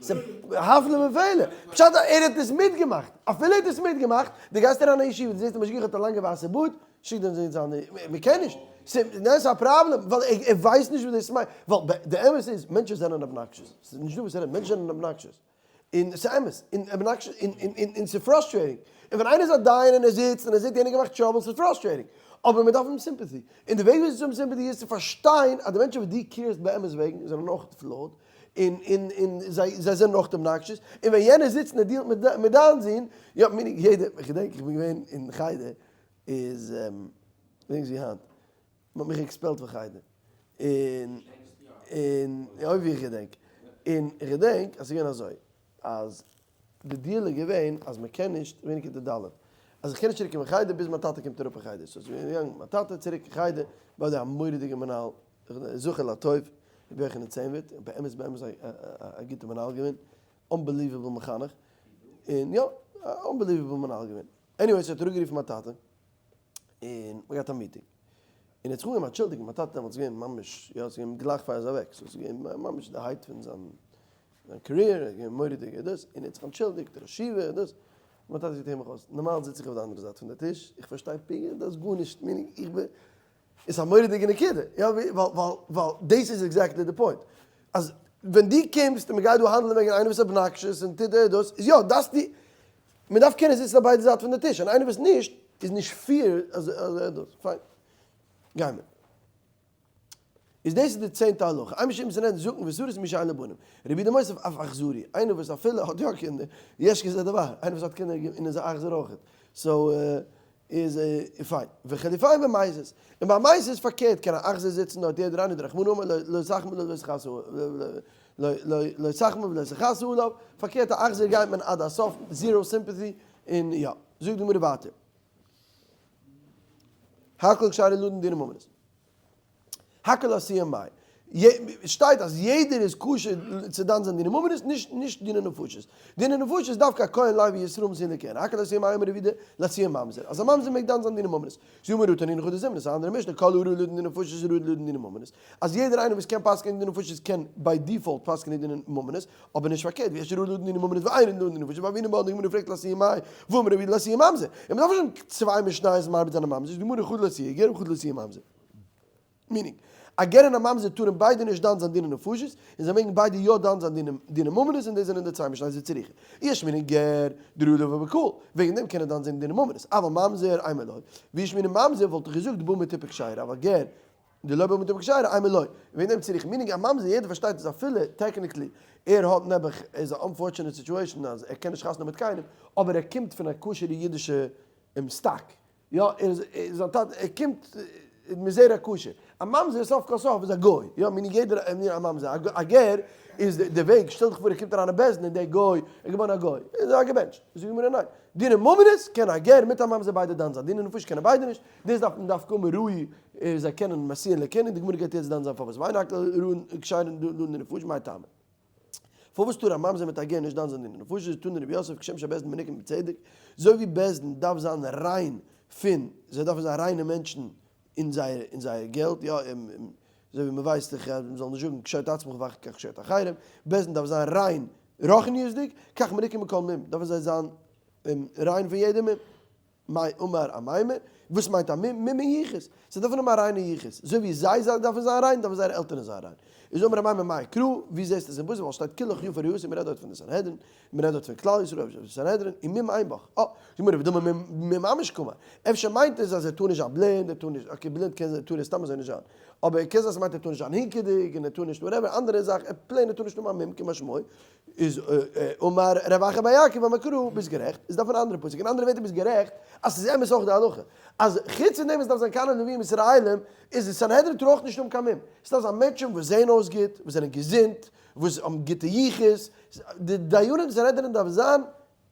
ס'איז הפלא ופלא. פשט אז ער האט עס מיטגעמאכט. אפילו ער האט עס מיטגעמאכט, דו גייסט אריין אין ישיבה, דו זעסט די משגיח האט א לאנגע ווייסע בארד, שיק דעם זון זיין, מ'קען נישט. ס'איז א פראבלעם, ווייל ער ווייסט נישט וואס דאס מיינט. ווייל די אמת איז, מענטשן זענען obnoxious. ס'איז נישטא וואס צו רעדן, מענטשן זענען obnoxious. און ס'איז אמת, און obnoxious, און ס'איז frustrating. און ווען איינער איז א דיין און ער זיצט און ער זעט יענער געמאכט trouble, ס'איז frustrating. אבער מ'דארף האבן sympathy. און די וועג וויאזוי צו האבן sympathy איז צו פארשטיין אז די מענטשן וואס דו care סט באמת וועגן זענען אויך flawed, און און און זיי זיי זענען אויך obnoxious, און ווען יענער זיצט און ער deal ט מיט מיט דיין זון, יא, meaning יעדער, איך געדענק איך בין געווען אין חדר, איז, געדענקסט ווי היינט, מ'האט מיך expel ט פון חדר, און און אוי ווי איך געדענק, און איך געדענק אז ס'איז געווען אזוי, אז די deal איז געווען אז מ'קען נישט, ווען כיתה ד', אז איך קען נישט צוריק קומען חדר ביז מיין טאטע קומט אראפ אין חדר, so ס'איז געגאנגען מיין טאטע צוריק אין חדר, ביי די א מורא'דיגע מנהל, זכר לטוב, רבי יוחנן צענווירט, באמת באמת א גוטע מנהל געווען, unbelievable מחנך, און יא, unbelievable מנהל געווען. anyway, so האט ער אראפגערופן מיין טאטע, און מ'האט געהאט א meeting, און ער האט זיך אנגעהויבן אנטשולדיגן, מיין טאטע דעמאלטס איז געווען ממש, יא, ס'איז געווען גלייך פאר ער איז אוועק, so ס'איז געווען ממש די height פון זיין זיין career, ער איז געווען מורא'דיג דאס, און ער האט זיך אנטשולדיגט, ראש ישיבה און דאס, מיין טאטע זאגט הער מיך אויס, נארמאל זיץ איך אויף די אנדערע זייט פון די טיש, איך פארשטיי פונקט דאס גארנישט, meaning איך בין, איז א מורא'דיגע נקודה, יא, ווייל ווייל ווייל דאס איז exactly די point, אז ווען דו קומסט און מ'גייט דא האנדלען וועגן איינער וואס איז obnoxious און טוט דאס, איז יא, דארפסטו, מ'דארף קענען זיצן אויף ביידע זייטן פון די טיש, און איינער וואס נישט, איז נישט fair אז ער דאס, פיין, גיימער. איז דאס איז די צענטע הלכה, אין משום סנהדרין זקן וסריס מי שאין לו בנים, רבי יהודה מוסיף אף אכזרי, איינער וואס אפילו האט יא קינדער, יש כזה דבר, איינער וואס האט קינדער און איז א אכזר אויכעט, so איז פיין, וחילופים במזיד, און ביי מזיד איז פארקערט, קען א אכזר זיצן דארט יעדער איינער דרחמנא אמר לא תחמול לא תחמול ולא תכסה עליו, פארקערט א אכזר גייט מען עד הסוף, zero sympathy, און יא, זאגט די גמרא ווייטער. הכל כשרי לדון דיני ממונות. הכל לאתויי מאי. שטייט אז יעדער איז כשר צו דן זיין דיני ממונות, נישט נישט דיני נפשות. דיני נפשות איז דווקא א כהן לוי ישראל מסין לכהן. הכל לאתויי מאי אמר רב יהודה לאתויי ממזר. אז א ממזר מעג דן זיין דיני ממונות. זו אמרה תנינא חדא זימנא, ס'איז א אנדערע משנה, כל הראוי לדון דיני נפשות איז ראוי לדון דיני ממונות. אז יעדער איינער וואס קען פסק'ענען דיני נפשות קען by default פסק'ענען דיני ממונות, אבער נישט פארקערט, ויש הראוי לדון דיני ממונות ואינו לדון דיני נפשות, והוינן בה, די גמרא פרעגט לאתויי מאי, והאמר רב יהודה לאתויי ממזר. און מ'דארף נישט האבן צוויי משניות מרבה זיין א ממזר, איז די גמרא חדא לאתויי גר וחדא לאתויי ממזר. meaning, א גר און א ממזר טארן ביידע נישט דן זיין דיני נפשות, און זיי מעגן ביידע יא דן זיין דיני ממונות, און דאס זענען די צוויי משניות וצריכא. אי אשמעינן גר, דראוי לבא בקהל, וועגן דעם קען ער דן זיין דיני ממונות, אבל ממזר, אימא לא. ואי אשמעינן ממזר וואלט איך געזאגט דבא מטיפה כשרה, אבל גר, דלא בא מטיפה כשרה, אימא לא. וועגן דעם צריך, meaning א ממזר, יעדער פארשטייט אז אפילו technically ער האט נעבעך, איז א unfortunate situation אז ער קען נישט חתונה מיט קיינעם, אבער ער קומט פון א כשר'ע אידישע stock, יא, ער איז, זיין טאטע, ער קומט מזרע כשר. א ממזר סוף כל סוף איז א גוי, יא, meaning יעדער א ממזר, א גר איז די וועג, שטעל דיך פאר ער קומט אריין אין בית דין און דער גוי איז געווארן א גוי, איז ער געבענטשט. זאגט די גמרא ניין, דיני ממונות קען א גר מיט א ממזר ביידע דן זיין, דיני נפשות קענען ביידע נישט, דאס דארף מען דארף קומען ראוי זיי קענען משיאין לכהונה, די גמרא גייט יעצט דן זיין פארוואס ואין הכל ראויין כשרין לדון דיני נפשות מאי טעמא. פארוואס טאר א ממזר מיט א גר נישט דן זיין דיני נפשות, איז תנא רבי יוסף כשם שבית דין מנוקים בצדק, אזוי ווי בית דין דארף זיין ריין פון, זיי דארפן זיין ריינע מענטשן אין זייער אין זייער געלט, יא, אזוי ווי מען ווייסט דאך אז מען זאל נישט זאגן קשוט עצמך ואחר כך קשוט אחרים, בית דין דארף זיין ריין רוחניות'דיג, כך מנוקים מכל מום, דארפן זיי זיין ריין פון יעדע מום. מאי אמר אמימר, וואס מיינט א מום? מום אין יחוס. זיי דארפן האבן א ריינע יחוס. אזוי ווי זיי זיי דארפן זיין ריין, דארפן זייערע עלטערן זיין ריין. איז אמר אמימר מאי קרא, ווי זעסטו עס אין פסוק? ווייל שטייט כולך יפה רעיתי, מ'רעדט דארט פון די סנהדרין, מ'רעדט דארט פון כלל ישראל, אויף די סנהדרין, און מום אין בך. אה, זאגט מיר רבי דמא מום ממש קאמר. אפשר מיינט עס אז ער טאר נישט זיין בלינד, ער טאר נישט, okay בלינד קען זיין, טאר ער סתם אזוי נישט זיין. אבער קען זיין ס'מיינט ער טאר נישט זיין הינקעדיג, און ער טאר נישט whatever, אנדערע זאך, ער plain ער טאר נישט האבן א מום כמשמעו. איז אמר רב אחא בר יעקב אמר קרא, ביסט גערעכט, איז דארף אן אנדערע פסוק, אין אנדערע ווערטער ביסט גערעכט אז ס'איז אמת אויך די הלכה, אז חוץ פון דעם וואס דארף זיין כהנים לוויים ישראלים, איז די סנהדרין טאר אויך נישט האבן קיין מום, ס'דארף זיין מענטשן וואס זעהן אויס גוט, וואס זענען געזונט, וואס האבן גוטע יחוס, די דיינים סנהדרין דארף זיין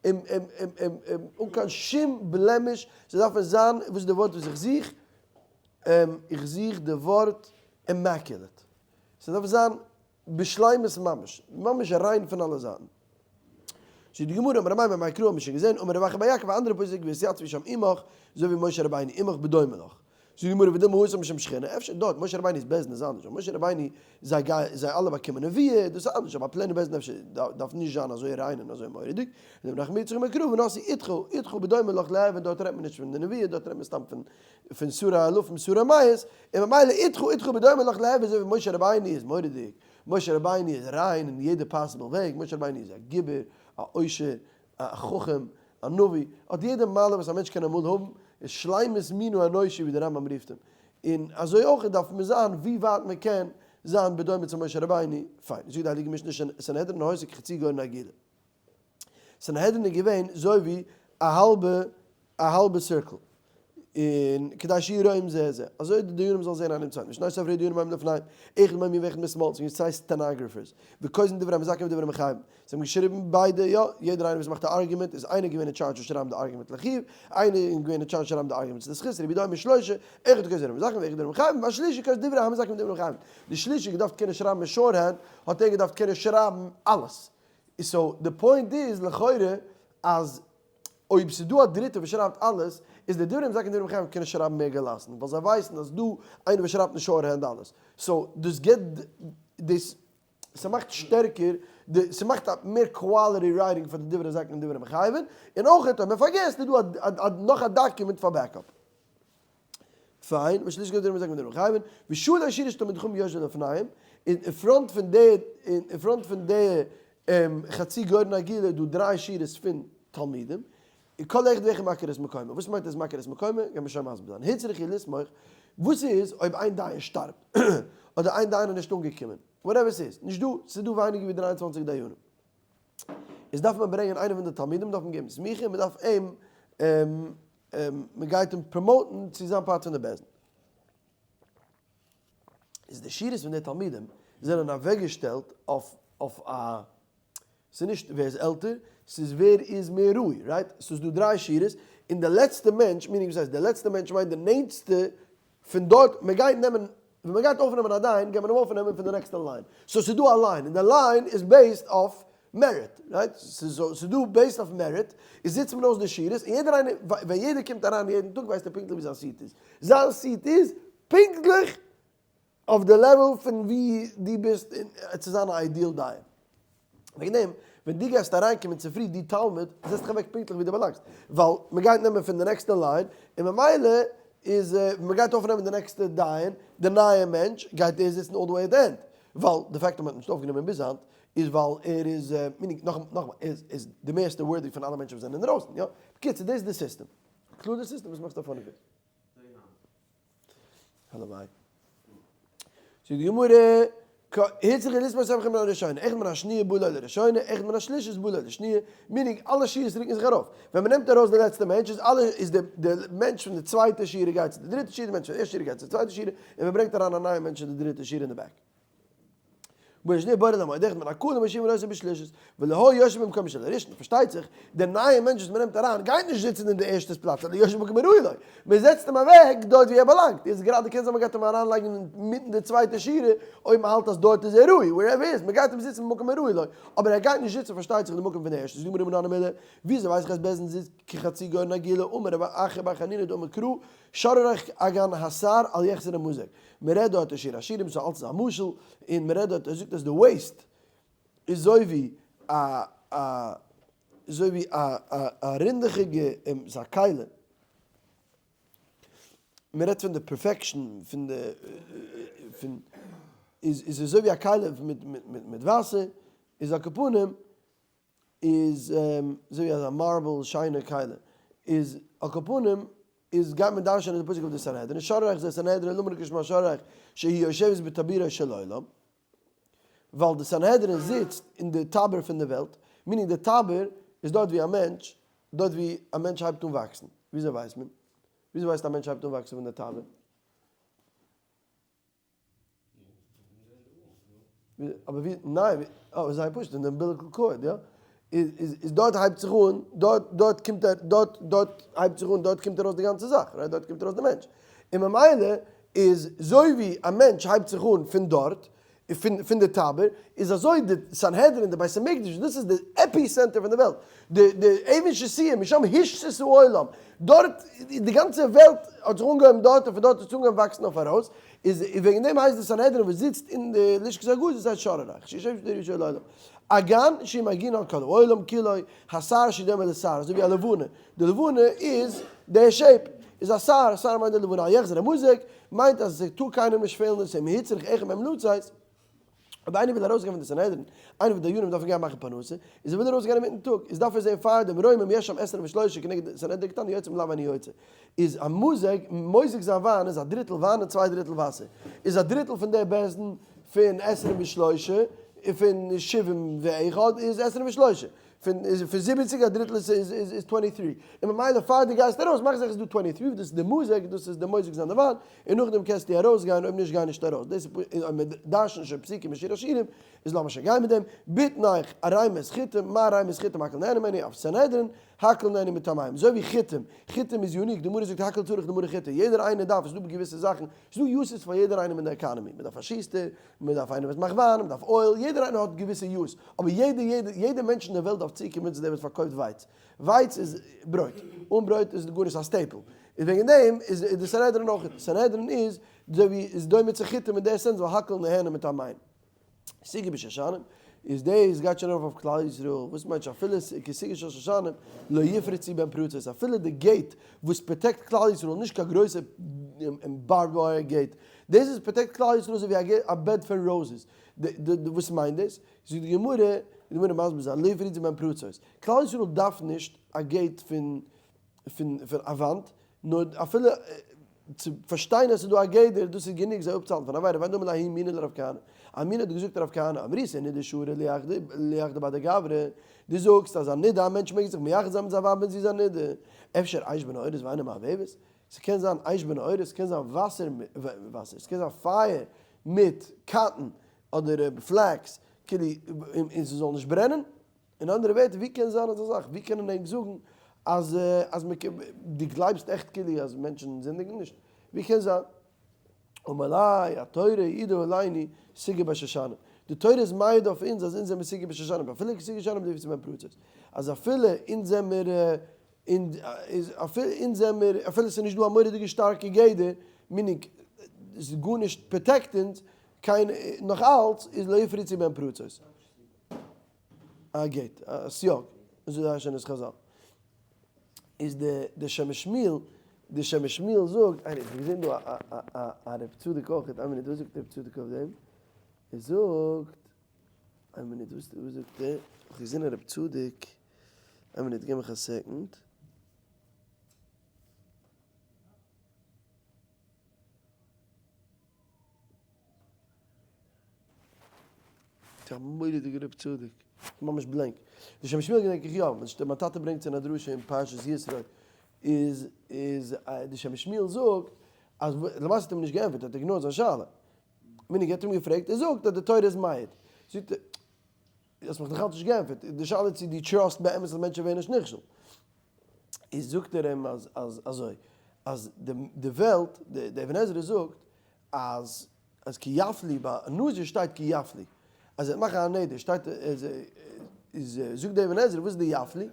אן קיין שום בלעמיש, זיי דארפן זיין, וואס איז די ווארט וואס איך זוך? איך זוך די ווארט immaculate, ס'דארף זיין בשלימות ממש, ממש ריין פון אלע זייטן. זאגט די גמרא, אמר אביי מאי קרא האט מען שוין געזען, אמר רב אחא בר יעקב א אנדערע פסוק והתיצבי שם עמך, אזוי ווי משה רבינו עמך בדומה לך. זאגט די גמרא ודילמא התם משום שכינה, אפשר דארט, משה רבינו'ס בית דין איז אנדערש, ווייל משה רבינו זיי גייען זיי אלע באקומען נביאה, דאס איז אנדערש, אבער א plain בית דין אפשר דארף נישט זיין אזוי ריין און אזוי מורא'דיג, און רב נחמן יצחק אמר קרא ונשאו אתך, אתך בדומה לך להוי, דארט רעדט מען נישט פון די נביאה, דארט רעדט מען סתם פון פון שרי אלפים שרי מאות, און ממילא אתך אתך בדומה לך להוי אזוי ווי משה רבינו איז מורא'דיג, משה רבינו איז ריין אין יעדע possible וועג, משה רבינו איז א גיבור, א עושר, א חכם, א נביא, האט יעדע מעלה וואס א מענטש קען אמאל האבן, איז שלימות מינו האנושי ווי דער רמב ם רופט אים, און אזוי אויך דארף מען זיין ווי ווייט מען קען זיין בדומה צו משה רבינו, פיין, זאגט די הייליגע משנה סנהדרין היתה כחצי גורן עגולה. סנהדרין איז געווען זוי ווי א האלבע א האלבע circle, און כדי שיהיו רואים זה את זה, אזוי די דיינים זאלן זען איינער דעם צווייטן, ושני סופרי דיונים היו לפניהם, אחד מימין ואחד משמאל, ס'איז געווען צוויי stenographers, וכותבין דברי המזכים ודברי המחייבים, זיי האבן געשריבן ביידע, יא, יעדער איינער וואס מאכט א argument איז איינער געווען אין טשארדזש צו שרייבן די argument לחיוב, איינער איז געווען אין טשארדזש צו שרייבן די argument לזכות, רבי יהודה אומר שלושה, אחד כותב דברי המזכים ואחד דברי המחייבים, והשלישי כותב דברי המזכים ודברי המחייבים, די שלישי האט געדארפט קענען שרייבן אין shorthand, האט ער געדארפט קענען שרייבן אלעס. so די point איז לכאורה אז אויב ס'איז דא א דריטער וואס שרייבט אלעס, איז די דברי המזכים דברי המחייבים קענען שרייבן מער געלאסן, ווייל זיי ווייסן אז דא איינער וואס שרייבט אין shorthand אלעס. so דאס גיבט דאס ס'מאכט שטערקער די ס'מאכט א מער quality writing פאר די דברי המזכים און דברי המחייבים, און אויך אויב מ'פארגעסט איז דא א נאך א document פאר backup. פיין, ושלישי כותב דברי המזכין ודברי המחייבין, ושלש שורות תלמידי חכמים יושבין לפניהם, אין front פון די אין front פון די חצי גורן עגולה איז דא דריי שורות פון תלמידים, און כל אחד ואחד מכיר את מקומו, וואס מיינט עס מכיר את מקומו? גייט מען שוין מסביר זיין, הוצרכו לסמוך, וואס איז אויב איין דיין שטארבט, אדער איין דיין איז נישט אנגעקומען, whatever ס'איז, נישט דא, ס'איז דא ווייניגער ווי 23 דיינים. איז דארף מען ברענגען איינער פון די תלמידים, דארף מען געבן סמיכה, מען דארף אים מען גייט אים promote ן צו זיין part פון די בית דין. איז די שורות פון די תלמידים זענען אוועקגעשטעלט אויף אויף א, ס'איז נישט ווער איז עלטער, ס'איז ווער איז מער ראוי, right? ס'איז דא דריי שורות, און די לעצטע מענטש, meaning וואס הייסט די לעצטע מענטש מיינט די נענטסטע פון דארט, מען גייט נעמען, ווען מען גייט אויפנעמען א דיין גייט מען אים אויפנעמען פון די נעקסטע line, so ס'איז דא א line, און די line איז based אויף merit, right? ס'איז דא based אויף merit, איז זיצט מען אויס די שורות, און יעדער איינער, ווען יעדער קומט אריין יעדן טאג ווייסט ער פונקטליך ווי זיין seat איז, זיין seat איז פונקטליך אויף די level פון ווי דו ביסט צו זיין א ideal דיין. וועגן דעם, ווען דו גייסט אריינקומען צופרי דו תלמיד, זעצט דיך אוועק פונקטליך ווי דו באלאנגסט, ווייל מען גייט נעמען פון די נעקסטע line, און ממילא איז ווען מען גייט אויפנעמען די נעקסטע דיין, די נייע מענטש, גייט ער זיצן all the way at the end, ווייל די fact אז מען האט נישט אויפגענומען ביז היינט, איז ווייל ער איז, meaning, נאכאמאל, ער איז די מערסטע worthy פון אלע מענטשן וואס זענען אינדרויסן, יא? בקיצור, דאס איז די סיסטעם. קלאר די סיסטעם? וואס מאכסטו א funny face? הלוואי. זאגט די גמרא, הוצרך לסמוך סמכין מן הראשונה, אחד מן השניה בא לו לראשונה, אחד מן השלישית בא לו לשניה, meaning אלע שורות רוקן זיך ארויף. ווען מען נעמט ארויס די לעצטע מענטש איז אלע איז די די מענטש פון די צווייטע שורה גייט צו די דריטע שורה, די מענטש פון די ערשטע שורה גייט צו די צווייטע שורה, און מען ברענגט אריין א נייע מענטש אין די דריטע שורה אין די back. בראשונה בורא למועד אחד מן הקהל ומושיבין אותו בשלישית, ולא היה יושב במקומו של הראשון, פארשטייט זיך, דער נייער מענטש וואס מען נעמט אריין גייט נישט זיצן אין די ערשטע'ס פלאץ, אלא יושב במקום הראוי לו, מען זעצט אים אוועק דארט ווי ער באלאנגט, יעצט גראדע קען זיין מען גייט אים אריינלייגן אינמיטן די צווייטע שורה, אויב מען האלט אז דארט איז ער ראוי, wherever איז, מען גייט אים זיצן במקום הראוי לו, אבער ער גייט נישט זיצן פארשטייט זיך אין די מקום פון די ערשטע, זאגט די גמרא מנא הני מילי, וויאזוי ווייס איך אז בית דין זיצט כחצי גורן עגולה, אמר רבי אחא בר חנינא דאמר קרא, שררך אגן השר אל יחסר המזג. מען רעדט דארט אין שיר השירים ס'איז אלץ א משל, און מען רעדט דארט ער זאגט אז די waist איז אזוי ווי א א אזוי ווי א א א רינדעכיגע ס'איז א כלי, מען רעדט פון די perfection פון די פון איז איז אזוי ווי א כלי מיט מיט מיט וואסער, איז על כל פנים איז אזוי ווי אזא marble שיינע כלי, איז על כל פנים איז גייט מען דרש'ענען די פסוק אויף די סנהדרין, שררך זה סנהדרין למה נקרא שמה שררך שהיא יושבת בטבורו של עולם, ווייל די סנהדרין זיצט אין די טבור פון די וועלט, meaning די טבור איז דארט ווי א מענטש, דארט ווי א מענטש הייבט אן וואקסן, וויאזוי ווייסט מען? וויאזוי ווייסט א מענטש הייבט אן וואקסן פון די טבור? אבער ווי, ניין, אבער זייער פשוט, אין די umbilical cord, יא? איז, איז, איז דארט הייבט זיך אן, דארט, דארט קומט ער, דארט, דארט הייבט זיך אן, דארט קומט ארויס די גאנצע זאך, right? דארט קומט ארויס די מענטש. און ממילא איז זוי ווי א מענטש הייבט זיך אן פון דארט, פון פון די טבור, איז אזוי די סנהדרין, די בית המקדש, דאס איז די epicenter פון די וועלט, די די אבן שתיה, משם הושתת העולם, דארט, די גאנצע וועלט האט זיך אנגעהויבן דארט און פון דארט האט עס אנגעהויבן וואקסן אויף ארויס, איז וועגן דעם הייסט די סנהדרין וואס זיצט אין די לשכת הגזית דאס הייסט שררה, שישב שדי ראשו לעולם. אגן שהיא מגין על כל העולם כולו, השר שדומה לשר, אזוי ווי א לבנה, די לבנה איז די shape, איז א שר, שר מיינט די לבנה, א יחזיר המוזג, מיינט אז עס טאר קיינעם נישט פעלן דאס אם הוצרך אחד מהם לצאת, אויב איינער וויל ארויסגיין פון די סנהדרין, איינער פון די דיינים דארפן גיין מאכן פרנסה, איז ער וויל ארויסגיין אינמיטן טאג, איז דארף ער זען פאר דעם רואים אם יש שם עשרים ושלושה כנגד סנהדרין קטנה יוצא אם לאו אינו יוצא. איז א מוזג, מוזג זיין וויין איז א דריטל וויין און צוויי דריטל וואסער. איז א דריטל פון די בית דין פון עשרים ושלושה, פון שבעים ואחד איז עשרים ושלושה. פון פון זיבעציג א דריטל איז איז איז twenty three. און ממילא פאר דו גייסט ארויס מאך זיכער ס'איז דא twenty three, דאס איז די מוזג, דאס איז די מוזג זיין די וויין, און נאכדעם קענסטו ארויסגיין, אויב נישט גיי נישט ארויס. דאס איז אויב מען דרש'נט שוין פסוקים אין שיר השירים, איז לאמיר שוין גיין מיט דעם. בתנך ערימת חיטים, מה ערימת חיטים הכל נהנה ממנו, אף סנהדרין, הכל נהנו מטעמיהם. אזוי ווי חיטים, חיטים איז unique, די גמרא זאגט הכל צריך למרי חיטה, יעדער איינער דארף, עס איז דא געוויסע זאכן, עס איז דא uses פאר יעדער איינעם אין די עקאנעמי, מען דארף א שוסטער, מען דארף איינער וואס מאכט וויין, מען דארף oil, יעדער איינער האט געוויסע use, אבער יעדער יעדער יעדער מענטש אין דער וועלט דארף צוקומען צו דער וואס פארקויפט ווייץ, ווייץ איז ברויט, אן ברויט איז גארנישט א staple, איז וועגן דעם איז די סנהדרין אויך, סנהדרין איז אזוי ווי איז דומה צו חיטים אין דער sense ווייל הכל נהנה מטעמיהם. סיגי בשושנים, איז דאס גייט שוין ארויף אויף כלל ישראל, וואס מיינט שאפילו כסיגי של שושנים לא יפרצו בהם פרצות, אפילו די gate וואס protect כלל ישראל, נישט קיין גרויסע barbed wire gate, דאס וואס protect כלל ישראל איז ווי א bed פון roses, וואס מיינט דאס? זאגט די גמרא, די גמרא מסביר זיין, לא יפרצו בהם פרצות, כלל ישראל דארף נישט א gate פון פון א וואנט, נאר אפילו צו פארשטיין אז ס'איז דא א גדר, דאס איז גענוג זיי אפצוהאלטן פון עבירה, ואין דומה לההוא מינא לרב כהנא. א מינא האט געזאגט רב כהנא, אמריתא נידה שרי ליחדה בהדי גברא, דו זאגסט אז א נידה, א מענטש מעג זיך מייחד זיין מיט זיין ווייב ווען זי איז א נידה, אפשר אש בנעורת ואינה מהבהבת? ס'קען זיין אש בנעורת, ס'קען זיין וואסער, וואסער, ס'קען זיין פייער מיט cotton אדער flax, כאילו, און ס'זאל נישט ברענען? אין אנדערע ווערטער, ווי קען זיין אזא זאך? ווי קענען ענק זאגן אז אז מען קען, דו גלייבסט עכט כאילו אז מענטשן זינדיגן נישט? ווי קען זיין? אמר ליה, התורה העידה עלינו סיגי בשושנים. די תורה איז מעיד אויף אונז אז אונז זעמיר סיגי בשושנים, אפילו סיגי בשושנים דארף מען פרצות. אז אפילו אונז זעמיר און איז אפילו אונז זעמיר, אפילו ס'איז נישט דא א מורא'דיגע שטארקע גדר, meaning ס'איז גארנישט protect אונז, קיין נאך אלץ איז לא יפרצו בהם פרצות. א gate, א סייג, אזוי דרש'ענען עס חזל. איז די די שם משמואל, די שם משמואל זאגט, איינער האט געזען דא א א א א רב צדוק אויך, איין מינוט וואס זאגט רב צדוק אויף דעם? ער זאגט, איין מינוט וואס וואס זאגט ער? איך האב געזען א רב צדוק, איין מינוט געב מיך א second. ס'איז א מורא'דיגע רב צדוק, ממש blank. די שם משמואל געדענק איך יא, מיין טאטע ברענגט אין א דרשה אין פרשת יתרו, איז איז די שם משמואל זאגט אז למעשה האט ער אים נישט געענטפערט, ער האט ignore ט זיין שאלה. meaning ער האט אים געפרעגט, ער זאגט אז די תורה איז מעיד. זאגט ער, האסט מיך נאכאלץ נישט געענטפערט, די שאלה איז צו דו trust באמת אז מענטשן ווערן נישט נכשל. איז זאגט ער אים אז אז אזוי, אז די די וועלט, די אבן עזרא זאגט אז אז כי יפליא ביי נזיר שטייט כי יפליא אז ער וועט מאכן א נדר שטייט איז זאגט די אבן עזרא וואס איז די יפליא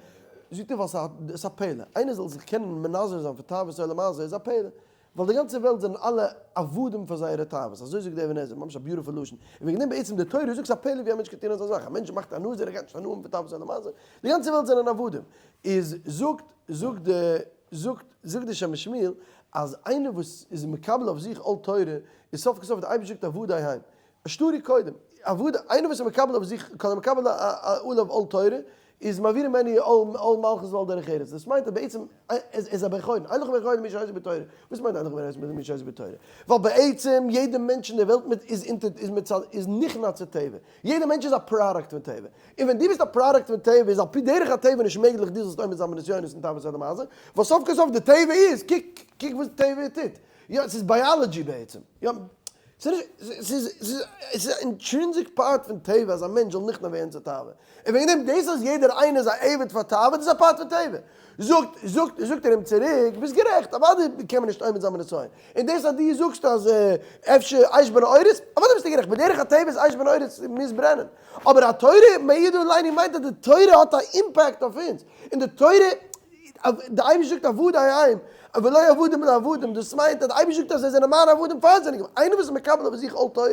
זאגט ער ווייל ס'איז א פלא איינער זאל זיך קענען מנזר זיין פון תאוות עולם הזה איז א פלא ווייל די גאנצע וועלט זענען אלע עבדים פאר זייערע תאוות אזוי זאגט די אבן עזרא ממש א beautiful לשון און וועגן דעם בעצם די תורה זאגט ס'איז א פלא ווי א מענטש קען טון אזא זאך א מענטש מאכט א נזיר ער גייט נישט הנאה האבן פון תאוות עולם הזה די גאנצע וועלט זענען עבדים איז זאגט זאגט די זאגט זאגט די שם משמואל אז איינער וואס איז מקבל אויף זיך עול תורה איז סוף כל סוף די אייבערשטער זאגט עבדי הם שטרי קודם עבד איינער וואס איז מקבל אויף זיך כל המקבל עליו עול תורה איז מעביר ממנו עול מלכות ועול דרך ארץ דאס מיינט אז בעצם ער איז א בן חורין אין לך בן חורין מי שעוסק בתורה וואס מיינט אין לך בן חורין מי שעוסק בתורה ווייל בעצם יעדע מענטש אין די וועלט מיט איז אונטער איז מצד איז נכנע צו טבע יעדע מענטש איז א product פון טבע און ווען דו ביסט א product פון טבע איז על פי דרך הטבע נישט מעגליך דו זאלסט עומד זיין בנסיונות און תאוות אדם הזה, ווייל סוף כל סוף די טבע איז, קוק קוק וואס די טבע טוט, יא ס'איז biology בעצם, יא. ס'איז ס'איז א intrinsic part פון טבע אז א מענטש זאל נכנע ווערן צו תאווה. און וועגן דעם דאס אז יעדער איינער איז א עבד פאר תאווה דאס איז א part פון טבע. זאגט זאגט זאגט ער אים צוריק, ביסט גערעכט, אוודאי קען מען נישט עומד זיין בנסיון. און דאס אז דו זאגסט אז אפשר אש בנעורת, אוודאי ביסטו גערעכט, בדרך הטבע איז אש בנעורת מוז ברענען. אבער התורה מעידה עלינו מיינט אז די תורה האט א impact אויף אונז. און די תורה די אייבערשטער זאגט עבדי הם ולא עבדים לעבדים, דאס מיינט אז די אייבערשטער זאגט אז זיי זענען מיינע עבדים פאר זיי זענען געווארן, איינער וואס איז מקבל אויף זיך עול תורה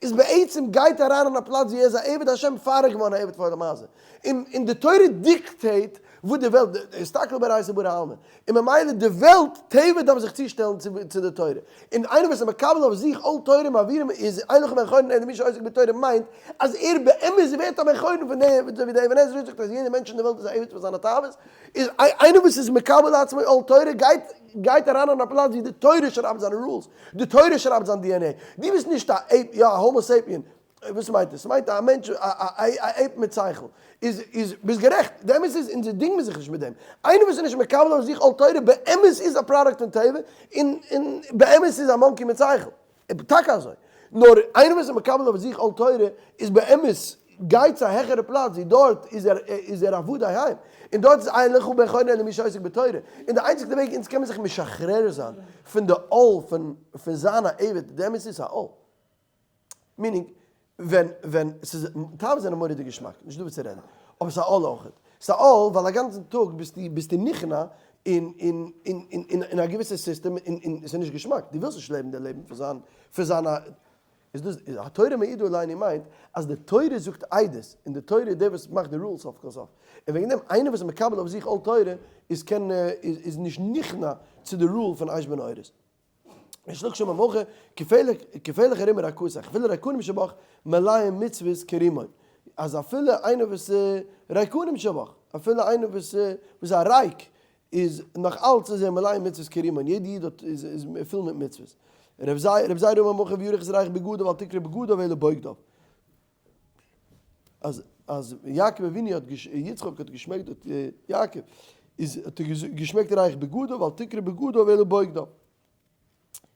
איז בעצם גייט אריין אין א פלאץ ווי ער איז א עבד השם פאר ער איז געווארן א עבד פאר די מעשה, און און די תורה dictate וואס די וועלט, אסתכל באורייתא ברא עלמא, און ממילא די וועלט טבע דארף זיך צושטעלן צו צו די תורה, און איינער וואס איז מקבל אויף זיך עול תורה מעבירים איז אין לך בן חורין אלא מי שעוסק בתורה מיינט אז ער באמת ווערט א בן חורין פון דעם, ווי דער אבן עזרא זאגט אז יעדער מענטש אין די וועלט איז א עבד פון זיינע תאוות, איז איינער וואס איז מקבל לעצמו עול תורה גייט גייט אריין אין א פלאץ ווי די תורה שרייבט זיינע rules, די תורה שרייבט זיין DNA, דו ביסט נישט א ape, יא א homo sapien, וואס מיינט עס? ס'מיינט א מענטש א ape מיט שכל, איז איז ביסט גערעכט, די אמת איז אונז דינגן מיר זיך נישט מיט דעם, איינער וואס איז נישט מקבל אויף זיך עול תורה באמת איז א product פון טבע, און און באמת איז א monkey מיט שכל. טאקע אזוי. נאר איינער וואס איז מקבל אויף זיך עול תורה איז באמת גייט צו א העכערע פלאץ ווי דארט איז ער איז ער עבדי הם. און דארט איז אין לך בן חורין אלא מי שעוסק בתורה. און די איינציגסטע וועג אונז קען מען זיך משחרר זיין פון די עול פון פון זיין א עבד, די אמת איז א עול. meaning ווען ווען ס'איז תאוות זענען מורא'דיג געשמאק, נישט דא וואס צו רעדן, אבער ס'איז א עול אויכעט. ס'איז א עול ווייל א גאנצן טאג ביסטו ביסטו נכנע אין אין אין אין אין א געוויסע סיסטעם און און ס'איז נישט געשמאק, דו ווילסט נישט לעבן די לעבן פון זיין פון זיין א איז דאס איז התורה מעידה עלינו מיינט אז די תורה זאגט עדות און די תורה איז דער וואס מאכט די rules סוף כל סוף און וועגן דעם איינער וואס איז מקבל אויף זיך עול תורה איז קען איז איז נישט נכנע צו די rule פון אש בנעורת. ריש לקיש אמר מהכא, כפלח הרים רקתך, אפילו ריקנים שבך מלאים מצוות כרימון, אז אפילו איינער וואס איז ריקנים שבך, אפילו איינער וואס איז א ריק, איז נאך אלץ איז ער מלאים מצוות כרימון, יעדע איד האט איז פול מיט מצוות. רב זירא אמר מהכא וירח את ריח בגדיו אל תקרי בגדיו אלא בוגדיו. אז אז יעקב אבינו האט געש יצחק האט געשמעקט האט יעקב איז האט ער געשמעקט ריח בגדיו אל תקרי בגדיו אלא בוגדיו.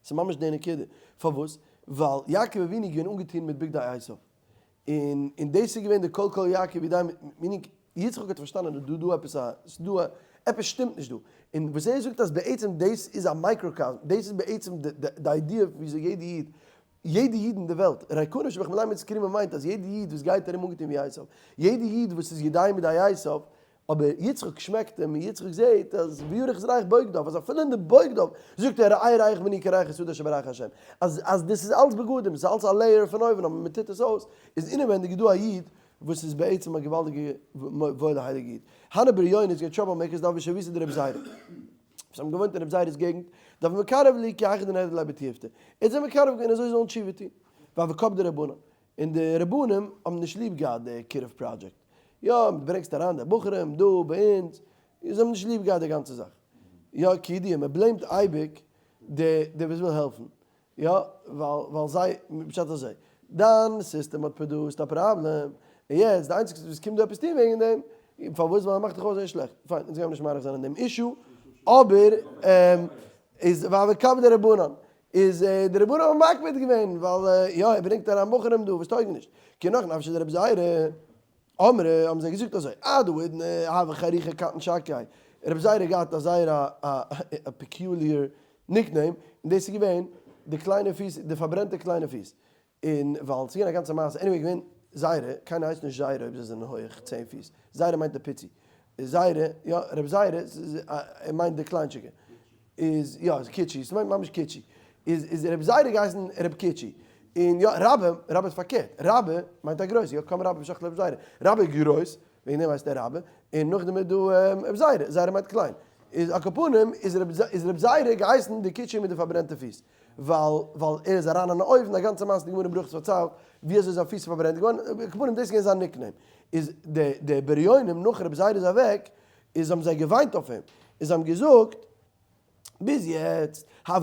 ס'איז ממש די נקודה. פארוואס? ווייל יעקב אבינו איז געווען אנגעטון מיט בגדי עשיו. און און דאס איז געווען די קול קול יעקב ידעי meaning יצחק האט פארשטאנען אז דא דא עפעס א ס'איז דא א עפעס שטימט נישט דא. און וואס ער זאגט אז בעצם דאס איז א microcosm, דאס איז בעצם די די idea וויאזוי יעדע איד יעדע איד אין די וועלט, ריקנים שבך מלאים מצוות כרימון מיינט אז יעדע איד וואס גייט ארום אנגעטון ווי עשיו, יעדע איד וואס איז ידיים בידי עשיו, אבער יצחק שמעקט אים און יצחק זעט אז וירח את ריח בוגדיו, אז אפילו אין די בוגדיו זאגט ער ראה ריח בני כריח השדה אשר ברך השם, אז אז דאס איז אלץ בגדים, ס'איז אלץ א layer פון אויבן אבער מען טוט עס אויס, איז אינעווענדיג איז דא א איד וואס איז בעצם א געוואלדיגע וואוילע הייליגע איד. הני בריוני איז געווען trouble makers דהוו בשויתיה דרבי זירא. וואס האבן געוואוינט אין רבי זירא'ס געגנט, דהוו מקרב להו כי היכי דנהדר להו בתיובתא. ער האט זיי מקרב געווען אז זיי זאלן תשובה טון. והוו קפדי רבנן. און די רבנים האבן נישט ליב געהאט די קירוב פראדזשעקט. יא, דו ברענגסט אריין די בחורים דא ביי אונז. זיי האבן נישט ליב געהאט די גאנצע זאך. יא, כידוע, מען blame ט אייביג די די וואס וויל העלפן. יא, ווייל ווייל זיי, פשט אזוי, דיין סיסטעם האט produced א פראבלעם, און יעצט די איינציגסטע וואס קומט דא עפעס טון וועגן דעם, פארוואס? ווייל ער מאכט דיך אויס זייער שלעכט. פיין, אונז גיימיר נישט מאריך זיין אין דעם issue, אבער איז והוו קפדי רבנן, איז די רבנן האבן מקפיד געווען, ווייל יא, ער ברענגט אריין בחורים דא וואס טויגן נישט, כי נח נפשיה דרבי זירא. אמרי, האבן זיי געזאגט אזוי, עד האידנא הוה חרוכא קטן שקי, רבי זירא האט געהאט א זייער א peculiar nickname, און דאס איז געווען די קליינע פיס, די פארברענטע קליינע פיס, און ווייל ס'איז געווען א גאנצע מעשה, anyway געווען זיירא, קיינער הייסט נישט זיירא אויב זיי זענען הויעך צען פיס, זיירא מיינט די פיצי, זיירא, יא, רבי זיירא, ער מיינט די קליינטשיגע. איז יא איז קיטשי, ס'מיינט ממש קיטשי, איז איז רבי זיירא געהייסן רבי קיטשי, און יא רבה, רבה איז פארקערט, רבה מיינט א גרויסע, יא קם רבה ושחט לרבי זיירא, רבה איז גרויס, וועגן דעם הייסט ער רבה, און נאכדעם איז דא רבי זיירא, זיירא מיינט קליין, איז על כל פנים איז רבי איז רבי זיירא געהייסן די קיטשי מיט די פארברענטע פיס, ווייל ווייל ער איז אריין אין א אויוון, א גאנצע מעשה די גמרא אין ברכות פארציילט ווי אזוי זיין פיס איז פארברענט געווארן, על כל פנים דאס איז געווען זיין nickname, איז די די בריונים נאך רבי זיירא איז אוועק, איז האבן זיי געוויינט אויף אים, און זיי האבן געזאגט, ביז יעצט, הוה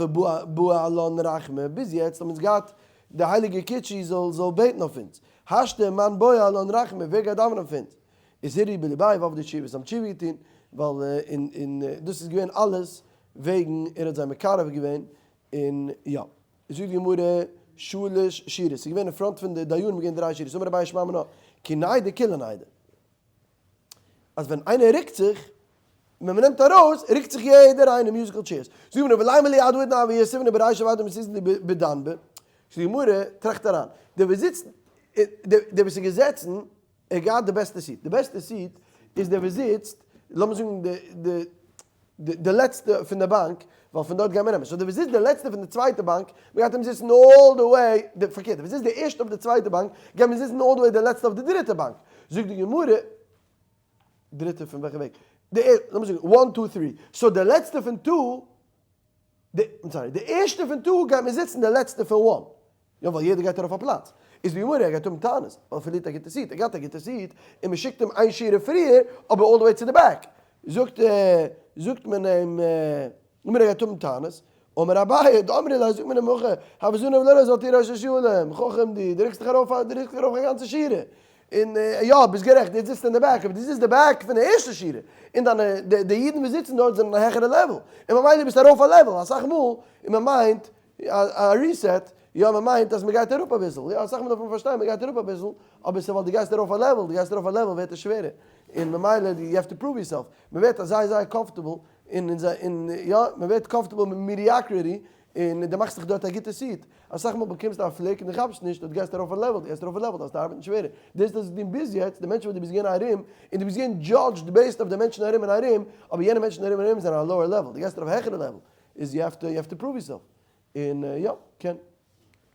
בעי עלן רחמי, ביז יעצט האבן אונז געהאט די הייליגע קיטשי זאל זאל בעטן אויף אונז, השתא מאן בעי עלן רחמי, ווער גייט דאווענען אויף אונז? איז הרהרו בלבייהו ועבדו תשובה, זיי האבן תשובה געטון, ווייל און און דאס איז געווען אלעס וועגן ער האט זיי מקרב געווען, און יא. זאגט די גמרא. שלש שורות, ס'איז געווען אין front פון די דיינים געווען דריי שורות, אמר אביי שמע מינה, כי ניידי כולהו ניידי. אז ווען איינער רוקט זיך, ווען מ'נעמט ארויס, רוקט זיך יעדער איינער musical chairs. זאגט די גמרא, ולימא להו עד האידנא הוו יתיבנא ברישא ועד דמתיתינן בדנבא. זאגט די גמרא, טראכט אריין, דער וואס זיצט, דער וואס איז געזעצן, ער האט געהאט די בעסטע seat. די בעסטע seat איז דער וואס זיצט, לאמיר זאגן די די לעצטע פון די באנק, ווייל פון דארט גייט מען נעמען. so דער וואס זיצט די לעצטע פון די צווייטע באנק, מען גייט אים זיצן all the way, פארקערט, דער וואס זיצט די ערשטע אויף די צווייטע באנק, גייט מען זיצן all the way די לעצטע אויף די דריטע באנק. זאגט די גמרא, דריטע פון וועלכע וועג? די ערשטע, לאמיר זאגן, one, two, three. so די לעצטע פון two, די, I'm sorry, די ערשטע פון two גייט מען זיצן די לעצטע פון one. יא ווייל יעדער גייט ארויף א פלאץ. איז די גמרא ער גייט האבן טענות ווייל ער פארלירט א גוטע seat, ער געהאט א גוטע seat און מען שיקט אים איין שורה פריער אבער all the way צו די back. זאגט זאגט מען אים גמרא ער גייט האבן טענות. אמר אביי דאמרי ליה זאגט מען אים הכי הוה זניב לראש ואל תהא ראש השועלים, חכם דו, דו רוקסט דיך ארויף דו רוקסט דיך ארויף א גאנצע שורה. און יא ביסט גערעכט דו זיצט אין די back אבער דו זיצט די back פון די ערשטע שורה און דיינע די אידן וואס זיצן דארט זענען א העכערע level און ממילא ביסטו ארויף א level אסאך מאל און מען מיינט א reset, יא מען מיינט אז מען גייט אראפ אביסל, יא אסאך מאל דארף מען פארשטיין מען גייט אראפ אביסל, אבער ס'איז ווייל דו גייסט ארויף א level, דו גייסט ארויף א level ווערט עס שווערער, און ממילא you have to prove yourself, מען ווערט זייער זייער comfortable, און און יא מען ווערט comfortable מיט mediocrity, און דו מאכסט דיך דארט א גוטע seat, אסאך מאל באקומסטו א פליק און דו כאפסט נישט אז דו גייסט ארויף א level, דו גייסט ארויף א level דארפסטו ארבעטן שווערער, דאס האסטו געטון ביז יעצט, די מענטשן וואס דו ביסט געווען ארום, און דו ביסט געווען judged based אויף די מענטשן ארום און ארום, אבער יענע מענטשן ארום און ארום זענען א lower level, דו גייסט ארויף א העכערע level, איז you have to, you have to prove yourself. און יא, קען.